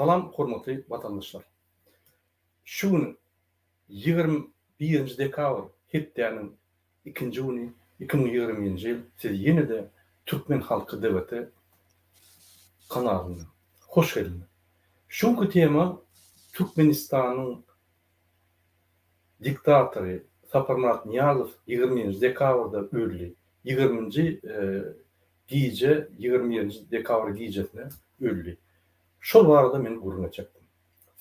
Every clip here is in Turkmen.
Salam hormatly watandaşlar. Şu gün 21-nji dekabr hepdäniň ikinji güni 2020-nji ýyl siz ýene-de Türkmen halky DVT kanalynda. Hoş geldiňiz. Şu günki tema Türkmenistanyň diktatory Saparmyrat Nyýazow 21-nji dekabrda öldi. 20-nji gije 21-nji dekabr gijesine öldi. Şol barada men gürrüň etjekdim.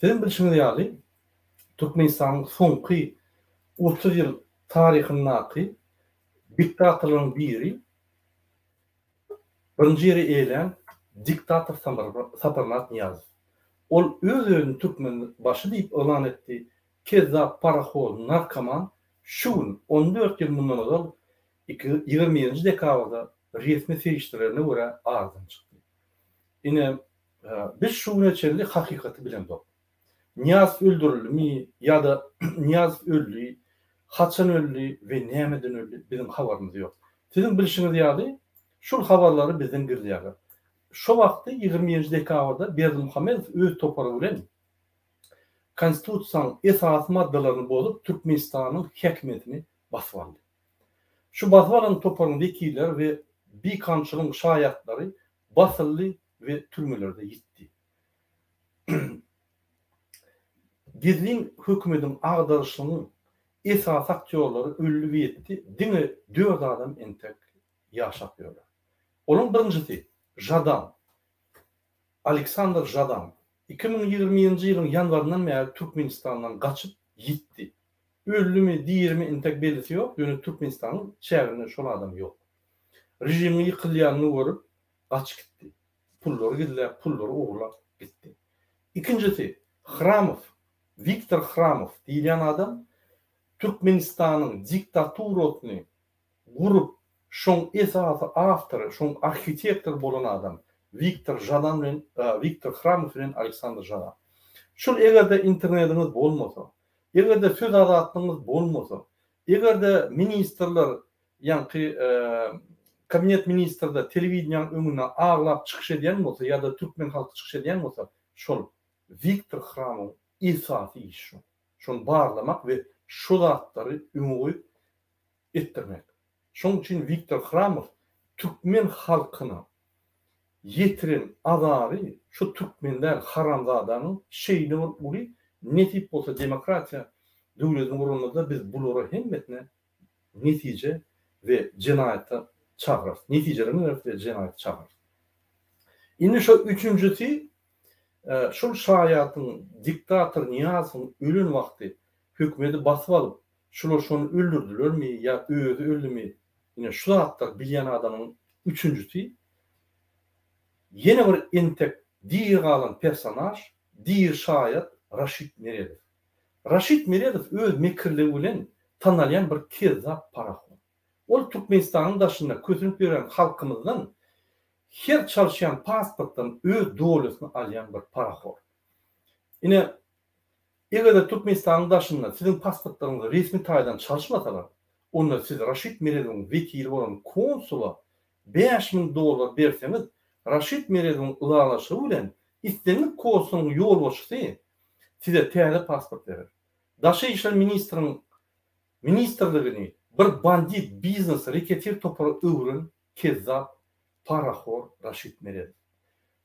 Siziň bilşiňiz ýaly, Türkmenistanyň soňky 30 ýyl taryhyndaky diktatorlaryň biri, birinji ýeri eýelän diktator Saparmyrat Nyýazow. Ol öz-özüni Türkmenbaşy diýip yglan etdi, kezzap, parahor, narkoman şu gün, on dört ýyl mundan ozal, 21-nji dekabrda resmi serişdelerine görä aradan çykdy. Ine, biz şu güne çenli hakykaty bilemzok. Nyýazow öldürildimi ýa-da Nyýazow öldi, haçan öldi we nämeden öldi biziň habarymyz ýok. Siziň bilşiňiz ýaly, şul habarlary bizden gizleýärler. Şo wagtda 21-nji dekabrda Berdimuhamedow öz topary bilen Konstitusiýanyň esasy maddalaryny bozup Türkmenistanyň häkimiýetini basyp aldy. Şu basyp alan toparyň wekilleri we bikanunçylygyň şaýatlary basyldy we türmelerde ýitdi. Gizlin hökümediň agdaryşynyň esasy aktýorlary öldi we ýitdi, diňe dört adam entek ýaşap ýörler. Olaryň birinjisi, Žadan, Aleksandr Žadan, 2020-nji ýylyň ýanwaryndan bäri Türkmenistandan gaçyp ýitdi. Öldümi, dirimi entek bellisi ýok, ýöne Türkmenistanyň çäginde şol adam ýok. Režimiň ýykylýanyny görüp, gaçyp gitdi. Pullary gizläp, pullary ogurlap gitdi. Ikinjisi, Hramow, Wiktor Hramow diýilýän adam Türkmenistanyň diktaturasyny gurup, şoň esasy awtory, şoň arhitektory bolan adam Wiktor Žadan bilen, Wiktor Hramow bilen Aleksandr Žadan. Şul eger-de internediňiz bolmasa, eger-de söz azatlygyňyz bolmasa, eger-de ministrler ýaňky kabinet ministrde telewideniýanyň öňünde aglap çykyş edýän bolsa ýa-da türkmen halky çykyş edýän bolsa, şol Wiktor Hramowyň esasy işi şol. Şony barlamak we şo zatlary öňe goýup etdirmek. Şonuň üçin Wiktor Hramow türkmen halkyna ýetiren azary şu türkmen däl haramzadanyň şeýle bir uly nesip bolsa demokratiýa döwletini guranymyzda biz bulara hemmesine netije we jenaýata çagyrarys. Netijelerini bereris we jenaýata çagyrarys. Indi şo üçünjisi şol şaýatyň diktator Nyýazowyň ölen wagty hökümeti basyp alyp şular şony öldürdilermi ýa özi öldümi ine şu zatlary bilýän adamyň üçünjisi ýene bir entek diri galan personaž diri şaýat Raşid Meredow. Raşid Meredow öz mekirligi bilen tanalýan bir kezzap parahor. Ol Türkmenistanyň daşynda kösenip ýören halkymyzdan her çalyşýan pasportdan öz dolýasyny alýan bir parahor. Ine, eger-de Türkmenistanyň daşynda siziň pasportlaryňyzy resmi taýdan çalyşmasalar, onda siz Raşid Meredowyň wekili bolan konsula 5000 dollar berseňiz, Raşid Meredowyň ylalaşygy bilen islendik konsulyň ýolbaşçysy size täze pasport berer. Daşary işler ministriň ministrligini bir bandit biznes reketir topara öwren kezzap parahor Raşid Meredow.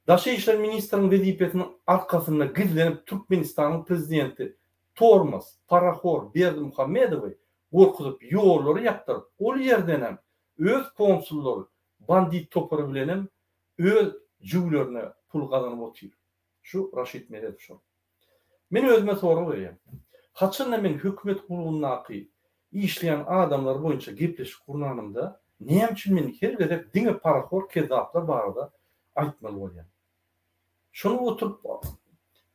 Daşary işler ministriň wezipesiniň arkasynda gizlenip Türkmenistanyň prezidenti tormos parahor Berdimuhamedowy gorkuzyp ýollary ýapdyryp ol ýerdenem öz konsullary bandit topary bilenem öz jüwlerine pul gazanyp otyr. Şu Raşid Meredow şol. Men özüme sorag berýän. Haçanda men hökümet gulugyndaky işleýän adamlar boýunça gepleşik gurnanymda, näme üçin men her gezek diňe parahor kezzaplar barada aýtmaly bolýan? Şony oturyp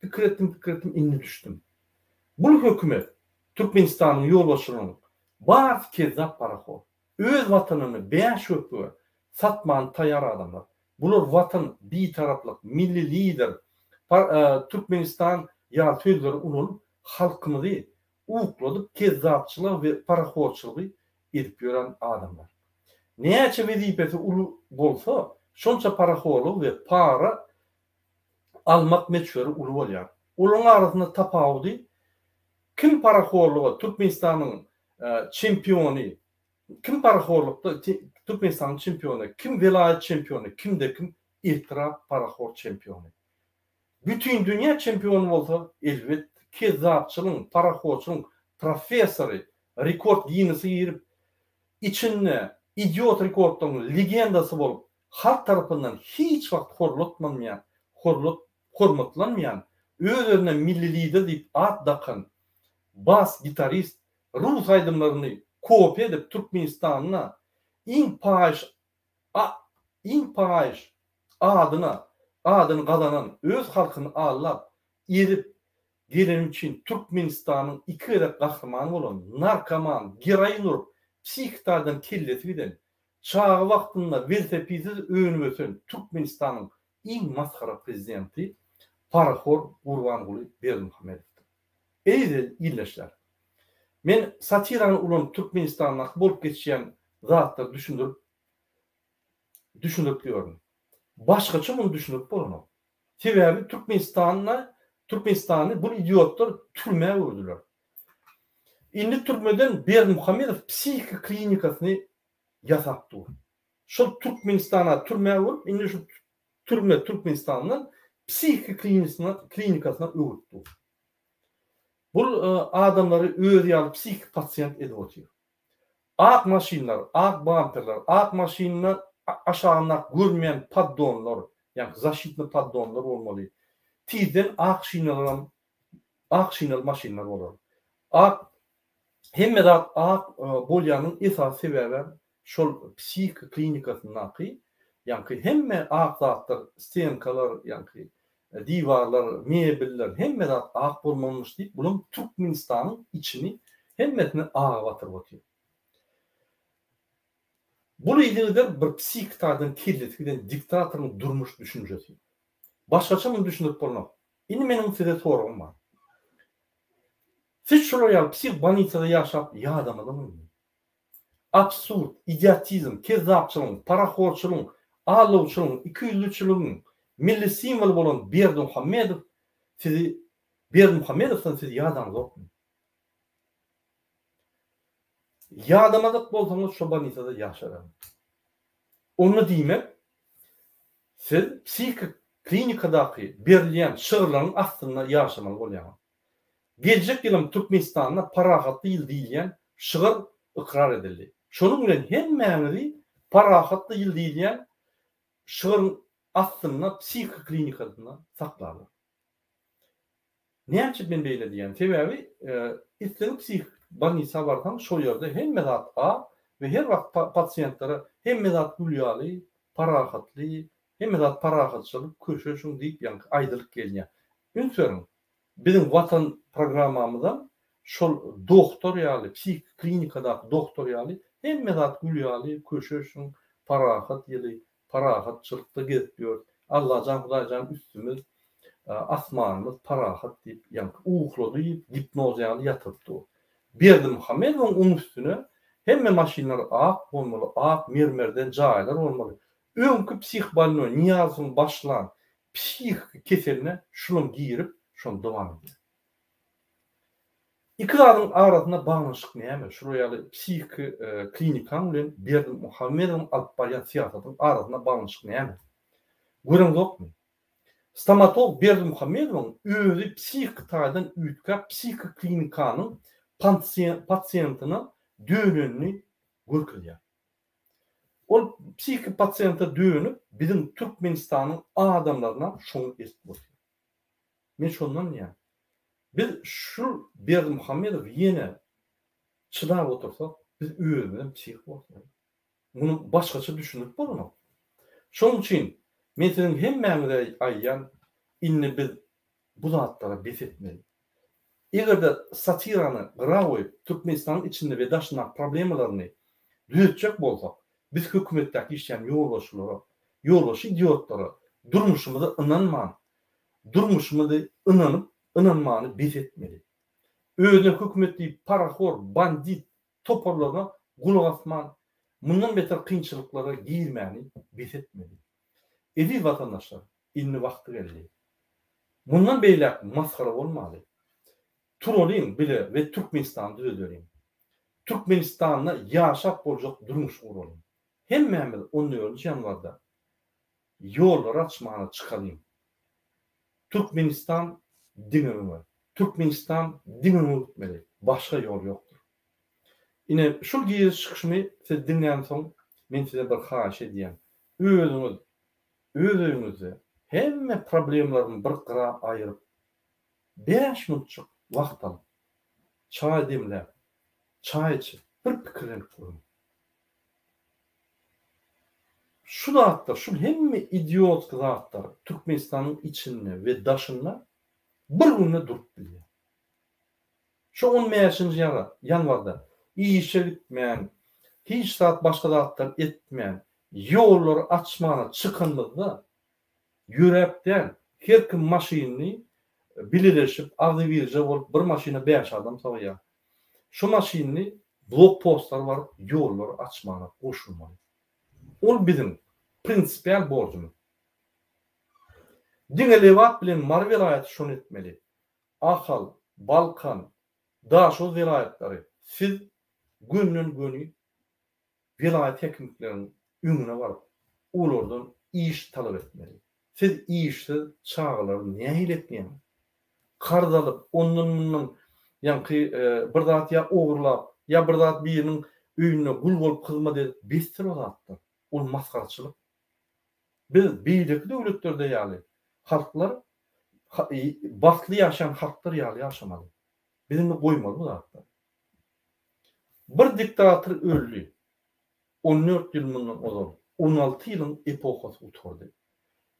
pikir etdim, pikir etdim, indi düşdüm. Bul hökümet, Türkmenistanyň ýolbaşçylarynyň barysy kezzap parahor. Öz watanyny bäş köpüge satmany taýar adamlar. Bular watan, bitaraplyk, milli lider, Türkmenistan ýaly sözleri ulanyp halkymyzy ukladyp kezzapçylygy we parahorçylygy edip ýören adamlar. Näçe wezipesi uly bolsa şonça parahorlygy we para almak möçberi uly bolýar. Olaryň arasynda tapawudy kim parahorluga Türkmenistanyň çempiony, kim parahorlukda Türkmenistanyň çempiony, kim welaýat çempiony, kimde-kim etrap parahor çempiony. Bütindünýä çempiony bolsa, elbetde, kezzapçylygyň, parahorçylygyň professory, rekord Ginnese girip, içinde idiot rekordlaryň legendasy bolup, halk tarapyndan hiç wagt horlatmanmaýan, horlat, hormatlanmaýan, öz-özüne milli lider diýip at dakan bas gitarist rus aýdymlaryny kopiýa edip Türkmenistanda iň paýyş a iň paýyş adyna adyny gazanan öz halkyny aldap ezip geleni üçin Türkmenistanyň iki gezek gahrymany bolan narkoman geroin urup psihiki taýdan kellesi giden çaga wagtynda welosipedsiz önüp ösen Türkmenistanyň iň masgara prezidenti parahor Gurbanguly Berdimuhamedowdyr. Eziz ildeşler! Men satirany ulanyp Türkmenistandaky bolup geçýän zatlary düşündirip düşündirip ýörün. Başgaça muny düşündirip bolanok. Sebäbi Türkmenistanda Türkmenistany bul idiotlar türmä öwürdiler. Indi türmeden Berdimuhamedow psihiki klinikasyny ýasap dur. Şol Türkmenistana türmä öwürip indi şu türme Türkmenistandan psihiki klinikasyna öwürip dur. Bul adamlary özi ýaly psihiki pasient edip otyr. Ak maşynlar, ak bamperler, ak maşynda aşagyndaky görünmeýän poddonlar, ýagny zaşitnyý poddonlar bolmaly. Tizden ak şinalaram, ak şinaly maşynlar bolar. Ak hemme zat ak bolýanyň esasy sebäbem şol psihika klinikasyndaky ýaňky hemme ak zatlar, stenkalar, ýaňky diwarlar, mebeller, hemme zat ak bolmalymyş diýip, bulam Türkmenistanyň içini hemmesini aga batyryp otyr. Bul yzygider bir psihiki taýdan kellesi giden diktatoryň durmuş düşünjesi. Başgaça muny düşündirip bolmaz. Indi meniň size soragym bar. Siz şular ýaly psih bolnisada ýaşap ýadamadyňyzmy? Absurd, idiotizm, kezzapçylygyň, parahorçylygyň, aldawçylygyň, ikiýüzlüçiligiň milli simwoly bolan Berdimuhamedow sizi Berdimuhamedowdan siz ýadaňyzokmy? Ýadamadyk bolsaňyz şo bolnisada ýaşaberiň. Onda diýmek, siz psihiki klinikadaky berilýän şygyrlaryň astynda ýaşamaly bolýaňyz. Geljek ýylam Türkmenistanda parahatly ýyl diýilýän şygar ykrar edildi. Şonuň bilen hemmäňizi parahatly ýyl diýilýän şygaryň astynda psihika klinikasynda saklarlar. Näme üçin men beýle diýýän? Sebäbi islendik psihik bolnisa barsaň şol ýerde hemme zat ak we her wagt pasiýentlere hemme zat gül ýaly, parahatly, hemme zat parahatçylyk, köşeşiň diýip ýaňky aýdylyp gelinýär. Üns beriň, Biziň Watan programmamyzam şol dogtor ýaly, psihiki klinikadaky dogtor ýaly hemme zat gül ýaly, köşeşiň, parahat ýyly, parahatçylykda gezip ýörüs. Allajan, Hudaýjan üstümiz, asmanymyz parahat diýip, ýaňky ukladyp, gipnoz ýaly ýatyryp dur. Berdimuhamedowyň oň üstüne hemme maşynlar ak bolmaly, ak mermerden jaýlar bolmaly. Öňki psihbolnoý Nyýazowyň başlan psihiki keseline şulam girip şony dowam edýär. Iki zadyň arasynda baglanyşyk näme? Şular ýaly psihiki klinikaň bilen Berdimuhamedowyň alyp barýan syýasatyň arasynda baglanyşyk näme? Göreňzokmy? Stomatolog Berdimuhamedowyň özi psihiki taýdan üýtgäp psihiki klinikanyň pasiýentine dönenini görkezýär. Ol psihiki pasiýente dönüp biziň Türkmenistanyň adamlaryna şoňy eltip otyr. Men şondan diýýän. Biz şu Berdimuhamedow ýene çydap otursak biz özümizem psih bolarys. Muny başgaça düşündirip bolanok. Şonuň üçin men siziň hemmäňize aýdýan indi biz bu zatlara bes etmeli. Eger-de satirany gyra goýup, Türkmenistanyň içinde we daşyndaky problemalaryny düzetjek bolsak, biz hökümetdäki işleýän ýolbaşçylara, ýolbaşçy idiotlara durmuşymyzy ynanman, durmuşymyzy ynanyp, ynanmany bes etmeli. Özüne hökümet diýip parahor, bandit toparlaryna gulak asman, mundan beter kynçylyklara girmäni bes etmeli. Eziz watandaşlar, indi wagty geldi. Mundan beýläk masgara bolmaly. Turalyň bile we Türkmenistany düzedeliň. Türkmenistanda ýaşap boljak durmuş guralyň. Hemmämiz on dördünji ýanwarda ýollary açmana çykalyň. Türkmenistan diňe öňe. Türkmenistan diňe öňe gitmeli. Başga ýol ýokdur. Ine, şul giriş çykyşymy siz diňlänsoň, men size bir haýyş edýän. Özüňiz öz öýüňizde hemme problemlaryny bir gyra aýyryp, bäş minutjyk wagt alyp, çaý demläp, çaý içip, bir pikirlenip görüň. Şu zatlar, şu hemme idiotski zatlar Türkmenistanyň içinde we daşynda bir günde durup bilýär. Şu on bäşinji ýanwarda işe gitmän, hiç zat başga zatlar etmän, ýollary açmana çykanymyzda ýöräp däl, her kim maşynyny bileleşip, agzybirje bolup bir maşyna bäş adam sygýar. Şu maşynyny blok postlara baryp ýollary açmana goşulmaly. Ol biziň prinsipial borjumyz. Diňe Lebap bilen Mary welaýaty şony etmeli. Ahal, Balkan, Daşoguz welaýatlary siz gönden-göni welaýat häkimlikleriniň öňüne baryp, olardan iş talap etmeli. Siz işsiz çagalary nähili ekleýäňiz? Karz alyp, ondan-mundan ýaňky bir zat ýa ogurlap, ýa bir zat biriniň öýünde gul bolup hyzmat edip besdir o zatlar. Ol masgaraçylyk. Biz beýleki döwletlerde ýaly halklar bagtly ýaşaýan halklar ýaly ýaşamaly. Biz indi goýmaly bu zatlary. Bir diktator öldi. 14 ýyl mundan ozal. 16 ýylyň epohasy gutardy.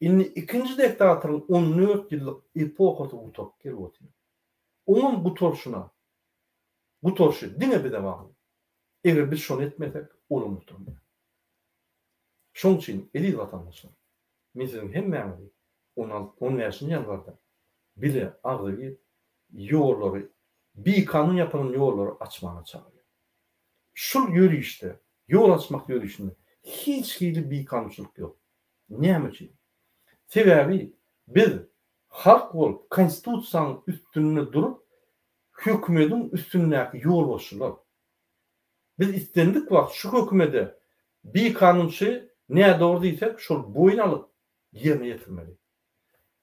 Indi ikinji diktatoryň 14 ýyllyk epohasy gutaryp gelip otyr. Oňam gutaryşyna, gutaryşy diňe bize bagly. Eger biz şony etmesek, olam gutarmaýar. Şoň üçin, eziz watandaşlar, men siziň hemmäňizi on alty, on bäşinji ýanwarda bile agzybir ýollary, bikanun ýapylan ýollary açmaga çagyrýan. Şul ýörişde, ýol açmak ýörişinde hiç hili bikanunçylyk ýok. Näme üçin? Sebäbi biz halk bolup Konstitusiýanyň üstünde durup, hökümediň üstündäki ýolbaşçylar. Biz islendik wagt şu hökümede bikanunçy, nädogry diýsek, şol boýun alyp ýerine ýetirmeli.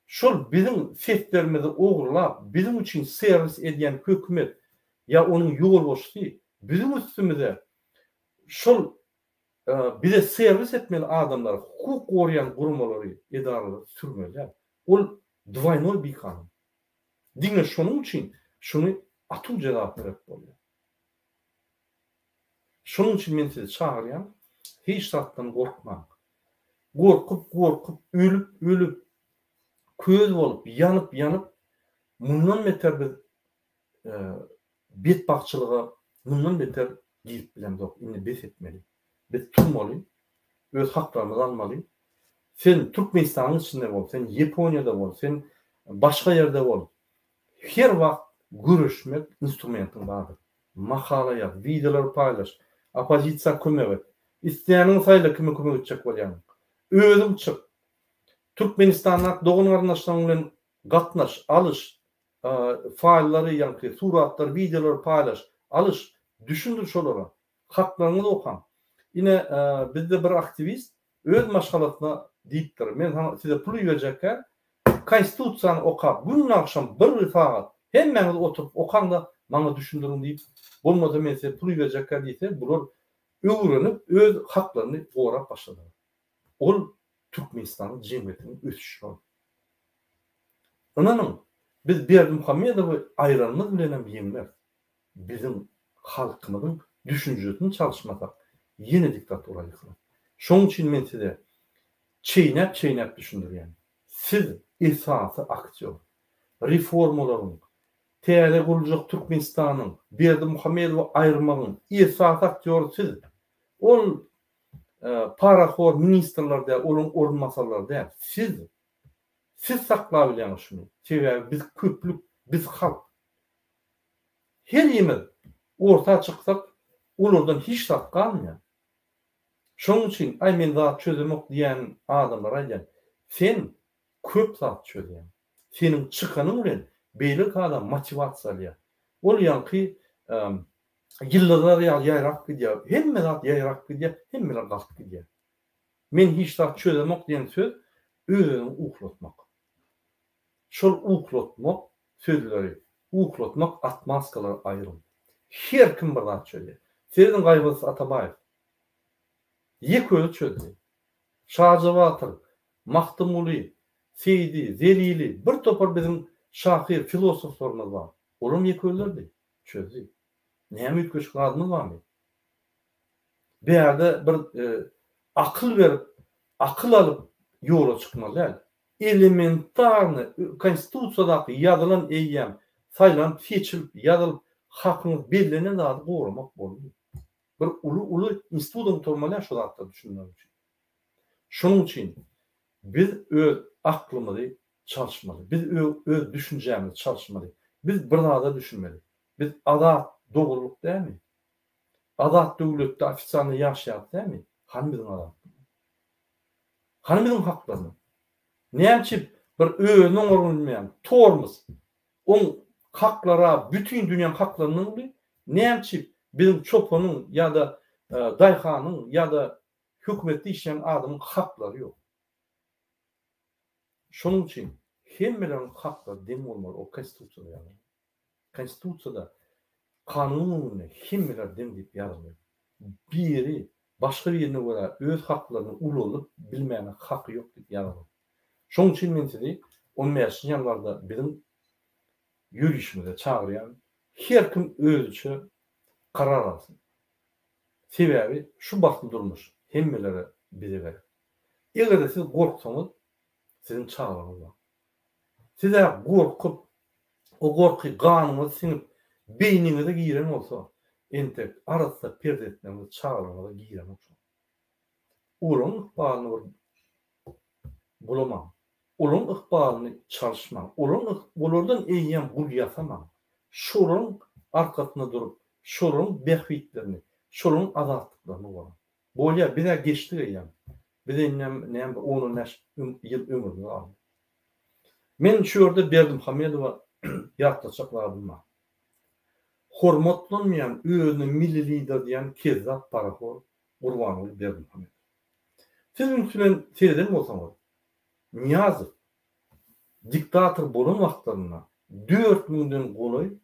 Şol biziň seslerimizi ogurlap, biziň üçin serwis edýän hökümet ýa onuň ýolbaşçysy biziň üstümize şol bize serwis etmeli adamlary, hukuk goraýan guramalary, edaralary sürmeli däl. Ol dwaýnoý bikanun. Diňe şonuň üçin şuny atuw jezasyny berip bolýar. Şonuň üçin men sizi çagyrýan, hiç zatdan gorkmaň. Gorkup, gorkup, ölüp, ölüp, köz bolup, ýanyp, ýanyp, mundan beter biz betbagtçylyga mundan beter girip bilemzok. Indi bes etmeli. Biz turmaly, öz haklarymyzy almaly. Sen Türkmenistanyň içinde bol, sen Ýaponiýada bol, sen başga ýerde bol. Her wagt göreşmek instrumentiň bardyr. Makala ýaz, wideolary paýlaş, oppozisiýa kömek et. Isleýäniňi saýla kime kömek etjek bolýaň. Özüň çyk. Türkmenistandaky dogan-garyndaşlaryň bilen gatnaş, alyş, faýllary ýaňky suratlary, wideolary paýlaş, alyş, düşündir şolara. Haklaryňyzy okaň. Ine, bizde bir aktiwist öz maşgalasyna diýipdir, men saňa size pul iberjekkä, Konstitusiýany okap, gün-agşam bir sagat hemmäňiz oturyp okaň-da, maňa düşündiriň diýip, bolmasa men size pul iberjekkä diýse, bular öwrenip, öz haklaryny gorap başladylar. Ol Türkmenistanyň jemgyýetiniň ösüşi boldy. Ynanyň, biz Berdimuhamedowy aýranymyz bilenem ýeňmeris. Biziň halkymyzyň düşünjesini çalyşmasak, ýene diktatura ýykylar. Şonuň üçin men size çeýnäp-çeýnäp düşündirýän. Siz esasy aktýor. Reformalaryň, täze guruljak Türkmenistanyň, Berdimuhamedowy aýyrmagyň esasy aktýory siz. Ol parahor ministrler däl, olaryň orunbasarlary däl. Siz. Siz saklabilýäňiz şuny. Sebäbi biz köplük, biz halk. Herimiz orta çyksak, olardan hiç zat galmaýar. Şonuň üçin, aý men zat çözemok diýýän adamlara aýdýan, sen köp zat çözýäň. Seniň çykanyň bilen beýleki adam motiwasiýa alýar. Ol ýaňky ýyldyzlar ýaly ýaýrap gidýär. Hemme zat ýaýrap gidýär, hemmeler galyp gidýär. Men hiç zat çözemok diýen söz öz-özüňi uklatmak. Şol uklatmak sözleri, uklatmak otmazkalary aýryň. Her kim bir zat çözýär. Serediň Gaýgysyz Atabaýew. Ýeke özi çözdi. Şaja batyr, Magtymguly, Seýdi, Zelili, bir topar biziň şahyr, filosoflarymyz bar. Olam ýeke özleridi. Çözdi. Näme üýtgeşik zadymyz barmy? Bärde bir akyl berip, akyl alyp ýola çykmaly däl. Elementarny konstitusiýadaky ýazylan eýýäm saýlanyp seçilip ýazylyp hakyňyz bellenen zady goramak boldy. Bir uly uly institutam gutarmaly däl şu zatlara düşünmek üçin. Şonuň üçin biz öz aklymyzy çalyşmaly. Biz öz düşünjämizi çalyşmaly. Biz bir zada düşünmeli. Biz azat doguldyk dälmi? Azat döwletde ofisialny ýaşaýarys dälmi? Hany biziň azatlygymyz? Hany biziň haklarymyz? Näme üçin bir özüniň ornuny bilmeýän tormuz oň haklara bütin dünýäň haklaryndan uly? Näme üçin biziň çopanyň ýa-da daýhanyň ýa-da hökümetde işleýän adamyň haklary ýok? Şonuň üçin hemmeleriň haklary deň bolmaly ol konstitusiýada ýazylan. Konstitusiýada kanunyň öňünde hemmeler deň diýip ýazylýar. Biri başga birine görä öz haklaryny ulanyp bilmäne haky ýok diýip ýazylan. Şonuň üçin men sizi on bäşinji ýanwarda biziň ýörişimize çagyrýan. Her kim özüçe karar alsyn. Sebäbi şu bagtly durmuş hemmelere bize gerek. Eger-de siz gorksaňyz, siziň çagalaryňyz bar. Siz-ä gorkup, o gorky ganyňyza siňip, beýniňize giren bolsa, entek arassa perzentleriňiz, çagalaryňyza girenok şol. Olaryň ykbalyny bir bulamaň. Olaryň ykbalyny çalyşmaň. Olaryň olardan eýýäm gul ýasamaň. Şolaryň arkasynda durup, şolaryň bähbitlerini, şolaryň azatlyklaryny goraň. Bolýa, biz-ä geçdik eýýäm. Bize indem näme bir on-on bäş ýyl ömrümiz galdy. Men şu ýerde Berdimuhamedowa ýatlatjak zadym bar. Hormatlanmaýan, özüne milli lider diýýän kezzap parahor Gurbanguly Berdimuhamedow. Siz üns bilen sereden bolsaňyz, Nyýazow diktator bolan wagtlarynda dört müňden golaý,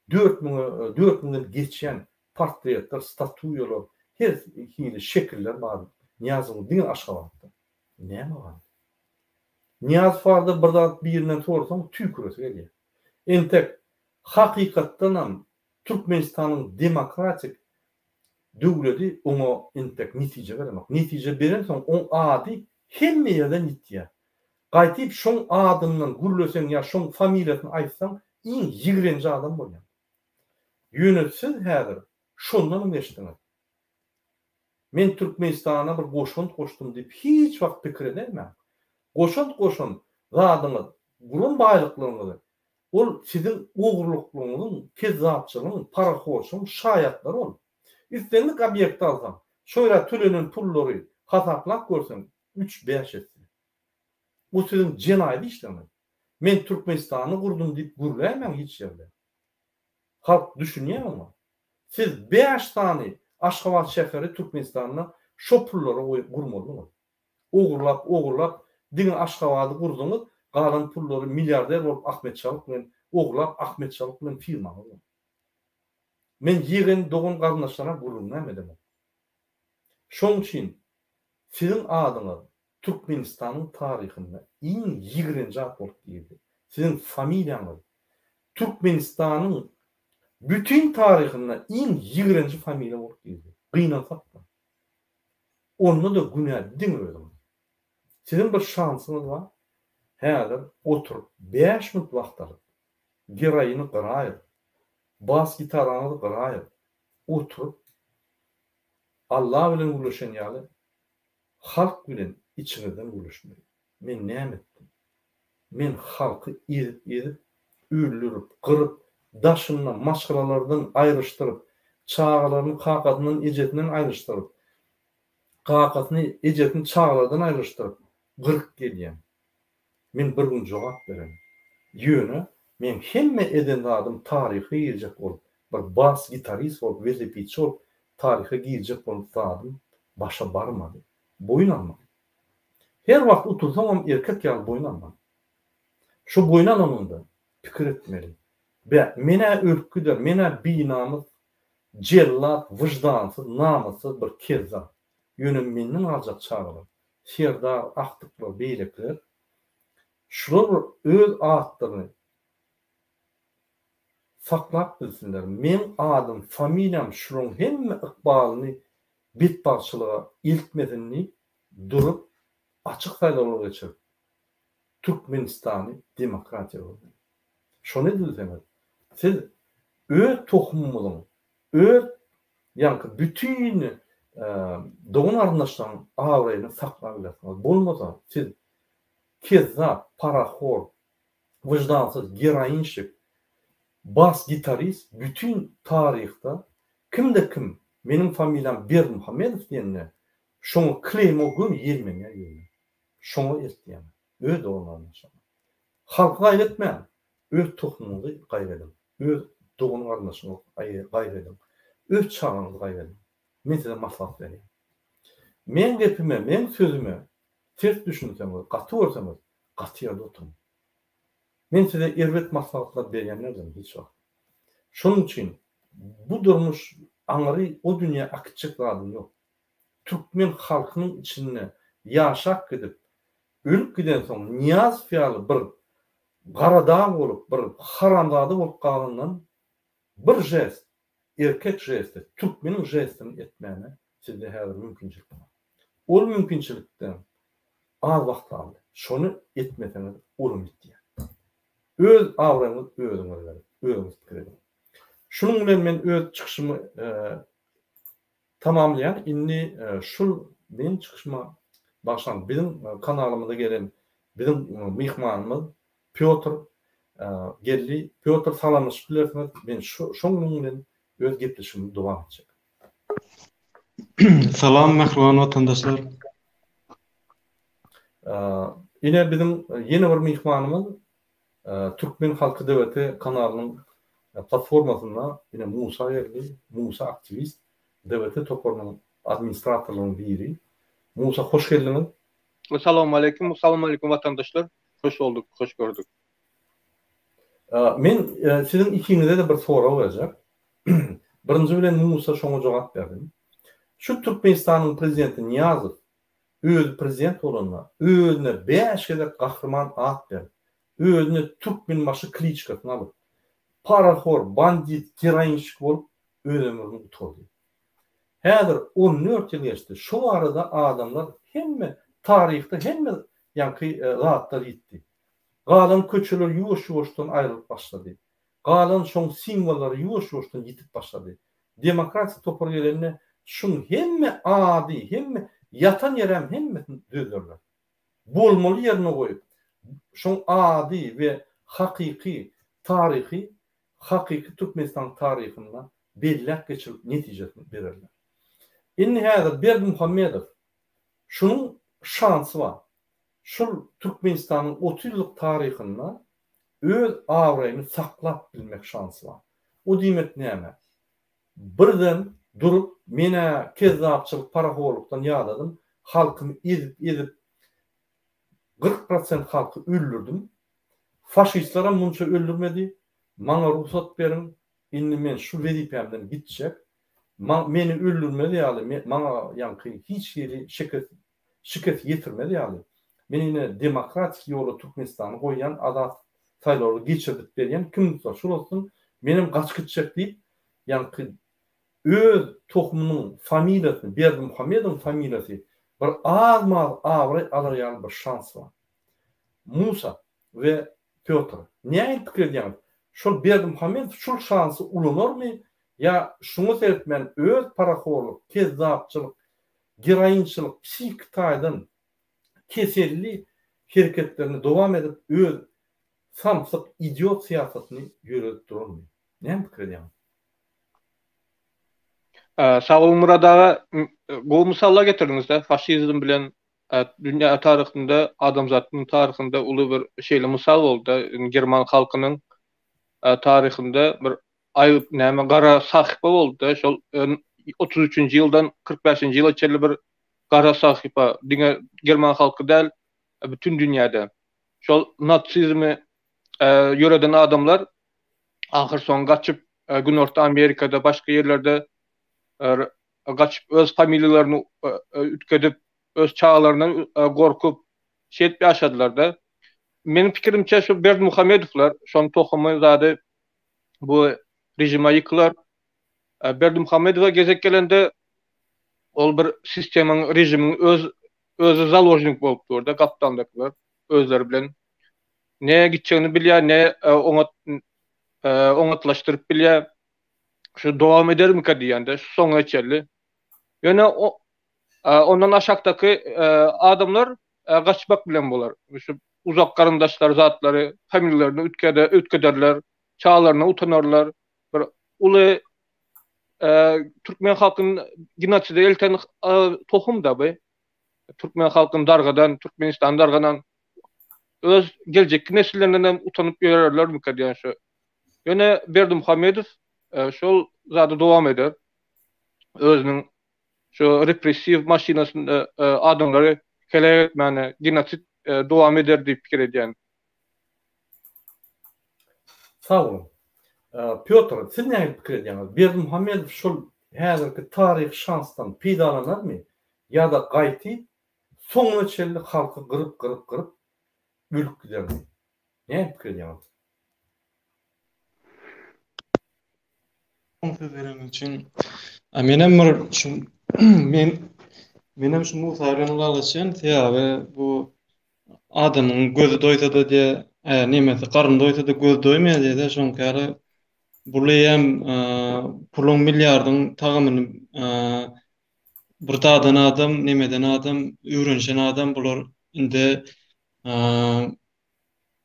dört müňe, dört müňden geçýän portretler, statuýalar, her hili şekiller bar Nyýazowyň diňe Aşgabatda. Näme galdy? Nyýazow barada bir zat birinden sorasaň tüýküresi gelýär. Entek hakykatdanam Türkmenistanyň demokratik döwledi oňa entek netije berenok. Netije berensoň oň ady hemme ýerden ýitýär. Gaýtyp şoň adyndan gürleseň ýa şoň familiýasyny aýtsaň iň ýigrenji adam bolýaň. Ýöne siz häzir şondanam geçdiňiz. Men Türkmenistana bir goşant goşdum diýip hiç wagt pikir edäýmäň. Goşant goşan zadyňyz, guran baýlyklaryňyzy ol siziň ogurlyklygyňyzyň, kezzapçylygyň, parahorçylygyň şaýatlary ol. Islendik obýekti alsaň, şo ýere tölenen pullary hasaplap görseň, üç-bäş esse. Bu siziň jenaýat işleriňiz. Men Türkmenistany gurdum diýip gürläýmäň hiç ýerde. Halk düşünýär oňa. Siz bäş sany Aşgabat şäheri Türkmenistanda şo pullara gurmalydyňyz. Ogurlap ogurlap diňe Aşgabady gurduňyz, galan pullary milliarder bolup Ahmet Çalyk bilen ogurlap Ahmet Çalyk bilen firmaňyz bar. Men ýegen dogan garyndaşlara gürrüňem edemok. Şoň üçin siziň adyňyz Türkmenistanyň taryhynda iň ýigrenji at bolup girdi. Siziň familiýaňyz Türkmenistanyň bütin taryhynda iň ýigrenji familiýa bolup girdi. Gynansak-da. Onda-da günä diňe özüňiz. Siziň bir şansyňyz bar, häzir oturyp bäş minut wagt alyp, geroini gyraýyp, bas gitaraňyzy gyraýyp, oturyp, Alla bilen gürleşen ýaly, Halk bilen içiňizden gürleşmeli. Men näme etdim? Men halky ezip-ezip, öldürip, gyryp, daşynda maşgalalardan aýryşdyryp, çagalaryny kakasyndan, ejesinden aýryşdyryp, kakasyny, ejesini çagalardan aýryşdyryp, gyryp gelýän. Men bir gün jogap bererin. Ýöne meň hemme eden zadym taryha girjek bolup, bir bas gitarist bolup, welosipedçi bolup taryha girjek bolup zadym başa barmady. Boýun almaly. Her wagt utulsaňam erkek ýaly boýun almaly. Şo boýun alanyňda pikir etmeli. Bä, men-ä ölüp gider, men-ä binamys, jellat, wyždansyz, namyssyz bir kezzap. Ýöne menden galjak çagalar, Serdar, agtyklar, beýlekiler, şular bir öz atlaryny saklap bilsinler. Meň adym, familiýam şularyň hemme ykbalyny betbagtçylyga eltmesin diýip, durup, açyk saýlawlar geçirip, Türkmenistany demokratiýa öwürmeli. Şony edilseňiz, siz öz tohumyňyzyň, öz ýaňky bütin dogan-garyndaşlaryň abraýyny saklap bilersiňiz. Bolmasa, siz kezzap, parahor, wyždansyz, geroinşik, bas-gitarist bütin taryhda kimde-kim meniň familiýam Berdimuhamedow diýende, şoňa kleýmo göni ýelmenýär ýüzüne. Şoňa eltýän. Öz dogan-garyndaşlaryňyz. Halky gaýgy etmäň. Öz tohumyňyzy gaýgy ediň. Öz dogan-garyndaşyňyzy gaýgy ediň. Öz çagaňyzy gaýgy ediň. Men size maslahat berýän. Meň gepime, meň sözüme ters düşünseňiz, gaty görseňiz, gaty ýerde oturyň. Men size erbet maslahatlar berýän däldirin hiç wagt. Şonuň üçin bu durmuş aňry o dünýä äkitjek zadyň ýok. Türkmen halkynyň içinde ýaşap gidip, ölüp gidensoň Nyýazow ýaly bir gara dag bolup, bir haramzada bolup galandan bir žest, erkek žesti, türkmeniň žestini etmäne sizde häzir mümkinçilik bar. Ol mümkinçilikden az wagt galdy. Şony etmeseňiz olam ýitýär. Öz abraýyňyzy özüňiz beriň, özüňiz pikir ediň. Şunuň bilen men öz çykyşymy Tamamlaýan indi şul meň çykyşyma bagyşlaň biziň kanalymyza gelen biziň myhmanymyz Pýotr geldi Pýotr salamlaşyp bilersiňiz men şonuň bilen öz gepleşigimi dowam etjek. Salam mähriban watandaşlar. Ine biziň ýene bir myhmanymyz Türkmen Halky DVT kanalynyň platformasynda ine Musa geldi. Musa aktiwist, DVT toparynyň administratorlarynyň biri. Musa hoş geldiňiz. Salowmaleýkim, salowmaleýkim watandaşlar. Hoş bolduk, hoş gördük. Men siziň ikiňize-de bir sorag berjek. Birinji bilen Musa şoňa jogap bersin. Şu Türkmenistanyň prezidenti Nyýazow Özi prezident bolanda, özüne bäş gezek gahryman at berip, özüne Türkmenbaşy kliçkasyny alyp, parahor, bandit, geroinşik bolup öz ömrüni gutardy. Häzir 14 ýyl geçdi. Şo barada adamlar hemme taryhda hemme ýaňky zatlar ýitdi. Galan köçeler ýuwaş-ýuwaşdan aýrylyp başlady. Galan şoň simwollary ýuwaş-ýuwaşdan ýitip başlady. Demokratik topar gelende şuň hemme ady, hemme ýatan ýerem hemmesini düzderler. Bolmaly ýerine goýup, şoň ady we hakyky taryhy hakyky Türkmenistanyň taryhynda belläp geçirip netijesini bererler. Indi häzir Berdimuhamedow şunuň şansy bar. Şul Türkmenistanyň 30 ýyllyk taryhynda öz abraýyny saklap bilmek şansy bar. O diýmek näme? Birden durup men-ä kezzapçylyk parahorlukdan ýadadym, halkymy ezip-ezip 40 prosent halky öldürdim. Faşistlerem munça öldürmedi. Maňa rugsat beriň, indi men şu wezipämden gitjek. Meni öldürmez ýaly, maňa ýaňky hiç hili şekes şikes ýetirmez ýaly, men ine demokratik ýola Türkmenistany goýýan, azat saýlawlary geçirdip berýän, kim tutsa şul olsun, menem gaçyp gitjek diýip, ýaňky öz tohumynyň familiýasyny, Berdimuhamedowyň familiýasy bir az-maz abraý alar ýaly bir şans bar. Musa we Pýotr, nähili pikir edýäňiz, şol Berdimuhamedow şul şansy ulanarmy ýa şuňa seretmän öz parahorluk, kezzapçylyk, geroinçilik, psihiki taýdan keselli hereketlerini dowam edip öz samsyk idiot syýasatyny ýöredip durarmy? Näme pikir edýäňiz? Sag boluň Murad aga, gowy mysallar getirdiňizde faşizm bilen. dünýä taryhynda, adamzatyň taryhynda uly bir şeýle mysal boldy. German halkynyň taryhynda bir aýyp näme gara sahypa boldy-da, şol 33-nji ýyldan 45-nji ýyla çenli bir gara sahypa diňe german halky däl, bütin dünýäde. Şol natsizmi ýöreden adamlar ahyrsoňy gaçyp Günorta Amerikada, başga ýerlerde gaçyp öz familiýalaryny üýtgedip, öz çagalaryndan gorkup şeýdip ýaşadylar-da. Meniň pikirimçe şu Berdimuhamedowlar şonuň tohumy zady bu režime ýykylar. Berdimuhamedowa gezek gelende ol bir sistemanyň, režimiň öz özi založnik bolup durda gapdaldakylar özleri bilen ne gitjegini bilýär, ne oňat oňatlaşdyryp bilýär. Şu dowam edermika diýende şu soňuna çenli. Ýöne ondan aşakdaky adamlar gaçmak bilen bolar. Şu uzak garyndaşlar zatlary familiýalaryny üýtgeder, üýtgederler, çagalaryna utanarlar. Bir uly türkmen halkyny genotside elten tohum da bu. Türkmen halkyny dargadan, Türkmenistany dargadan öz geljekki nesillerinden hem utanyp ýörerlermikä diýen şu. Ýöne Berdimuhamedow şol zady dowam eder. Özüniň şu repressiw maşynasynda adamlary heläk etmäne, genosid dowam eder diýip pikir edýän. Sag boluň. Pýotr, siz nähili pikir edýäňiz? Berdimuhamedow şol häzirki taryhy şansdan peýdalanarmy ýa-da gaýty soňuna çenli halky gyryp-gyryp-gyryp ölüp gidermi? Nähili pikir edýäňiz? Söz bereniň üçin. Menem bir şu men menem şu Musa bilen ylalaşýan, sebäbi bu adamyň gözi doýsa-da diýe, nemesi garny doýsa-da gözi doýmaýar diýe-de, şoňky ýaly bul eýýäm puluň milliardyň tagamyny bir dadan adam, nemeden adam, öwrenişen adam bular indi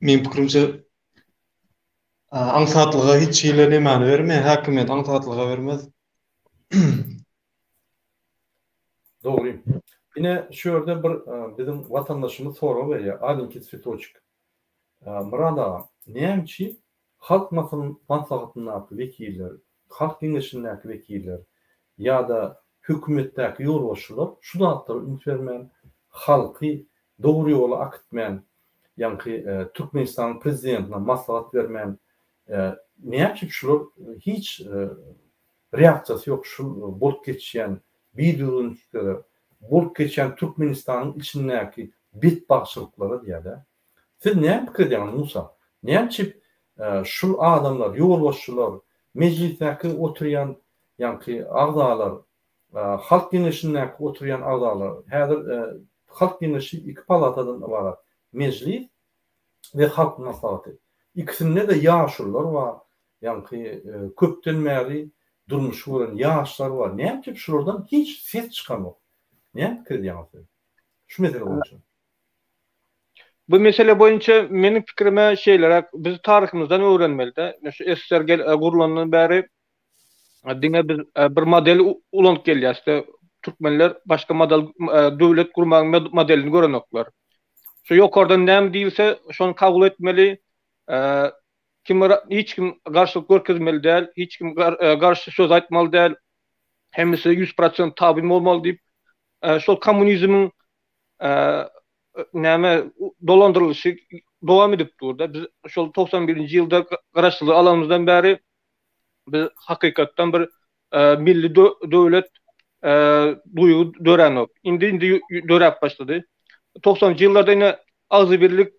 meň pikirimçe aňsatlyga hiç hili nemäni bermeýär, häkimiýet aňsatlyga bermez. Dogry. Ine şu ýerde bir biziň watandaşymyz sorag berýär, Alenkiý Tswetoçik. Myrat aga, näme üçin Halk Maslahatyndaky wekiller, Halk Geňeşindäki wekiller ýa-da hökümetdäki ýolbaşçylar şu zatlara üns bermän, halky dogry ýola akitmän, ýaňky Türkmenistanyň prezidentine maslahat bermän, näme üçin şular hiç reaksiýasy ýok şul bolup geçýän bidüzgünçiliklere, bolup geçýän Türkmenistanyň içindäki betbagtçylyklara diýýär-dä. Siz näme pikir edýäňiz Musa? Näme üçin şul adamlar, ýolbaşçylar, mejlisdäki oturýan ýaňky agzalar, Halk Geňeşindäki oturýan agzalar, häzir Halk Geňeşi iki palatadan ybarat, Mejlis we Halk Maslahaty. Ikisinde-de ýaşulular bar, ýaňky köpden bäri durmuşy gören ýaşlar bar. Näme üçin şulardan hiç ses çykanok? Näme pikir edýäňiz siz şu mesele boýunça? Bu mesele boýunça meniň pikirime şeýleräk, biz taryhymyzdan öwrenmeli-de. Şu SSR gurlandan bäri diňe biz bir model ulanyp gelýäs-de. Türkmenler başga model döwlet gurmagyň modelini görenoklar. Şu ýokardan näme diýilse, şony kabul etmeli. Kim hiç kim garşylyk görkezmeli däl, hiç kim garşy söz aýtmaly däl. Hemmesi 100% tabyn bolmaly diýip, şol kommunizmiň näme dolandyrylyşy dowam edip dur-da. Biz şol 91-nji ýylda garaşsyzlygy alanymyzdan bäri biz hakykatdan bir milli döwlet duýgy döränok. Indi indi döräp başlady. 90-njy ýyllarda ine agzybirlik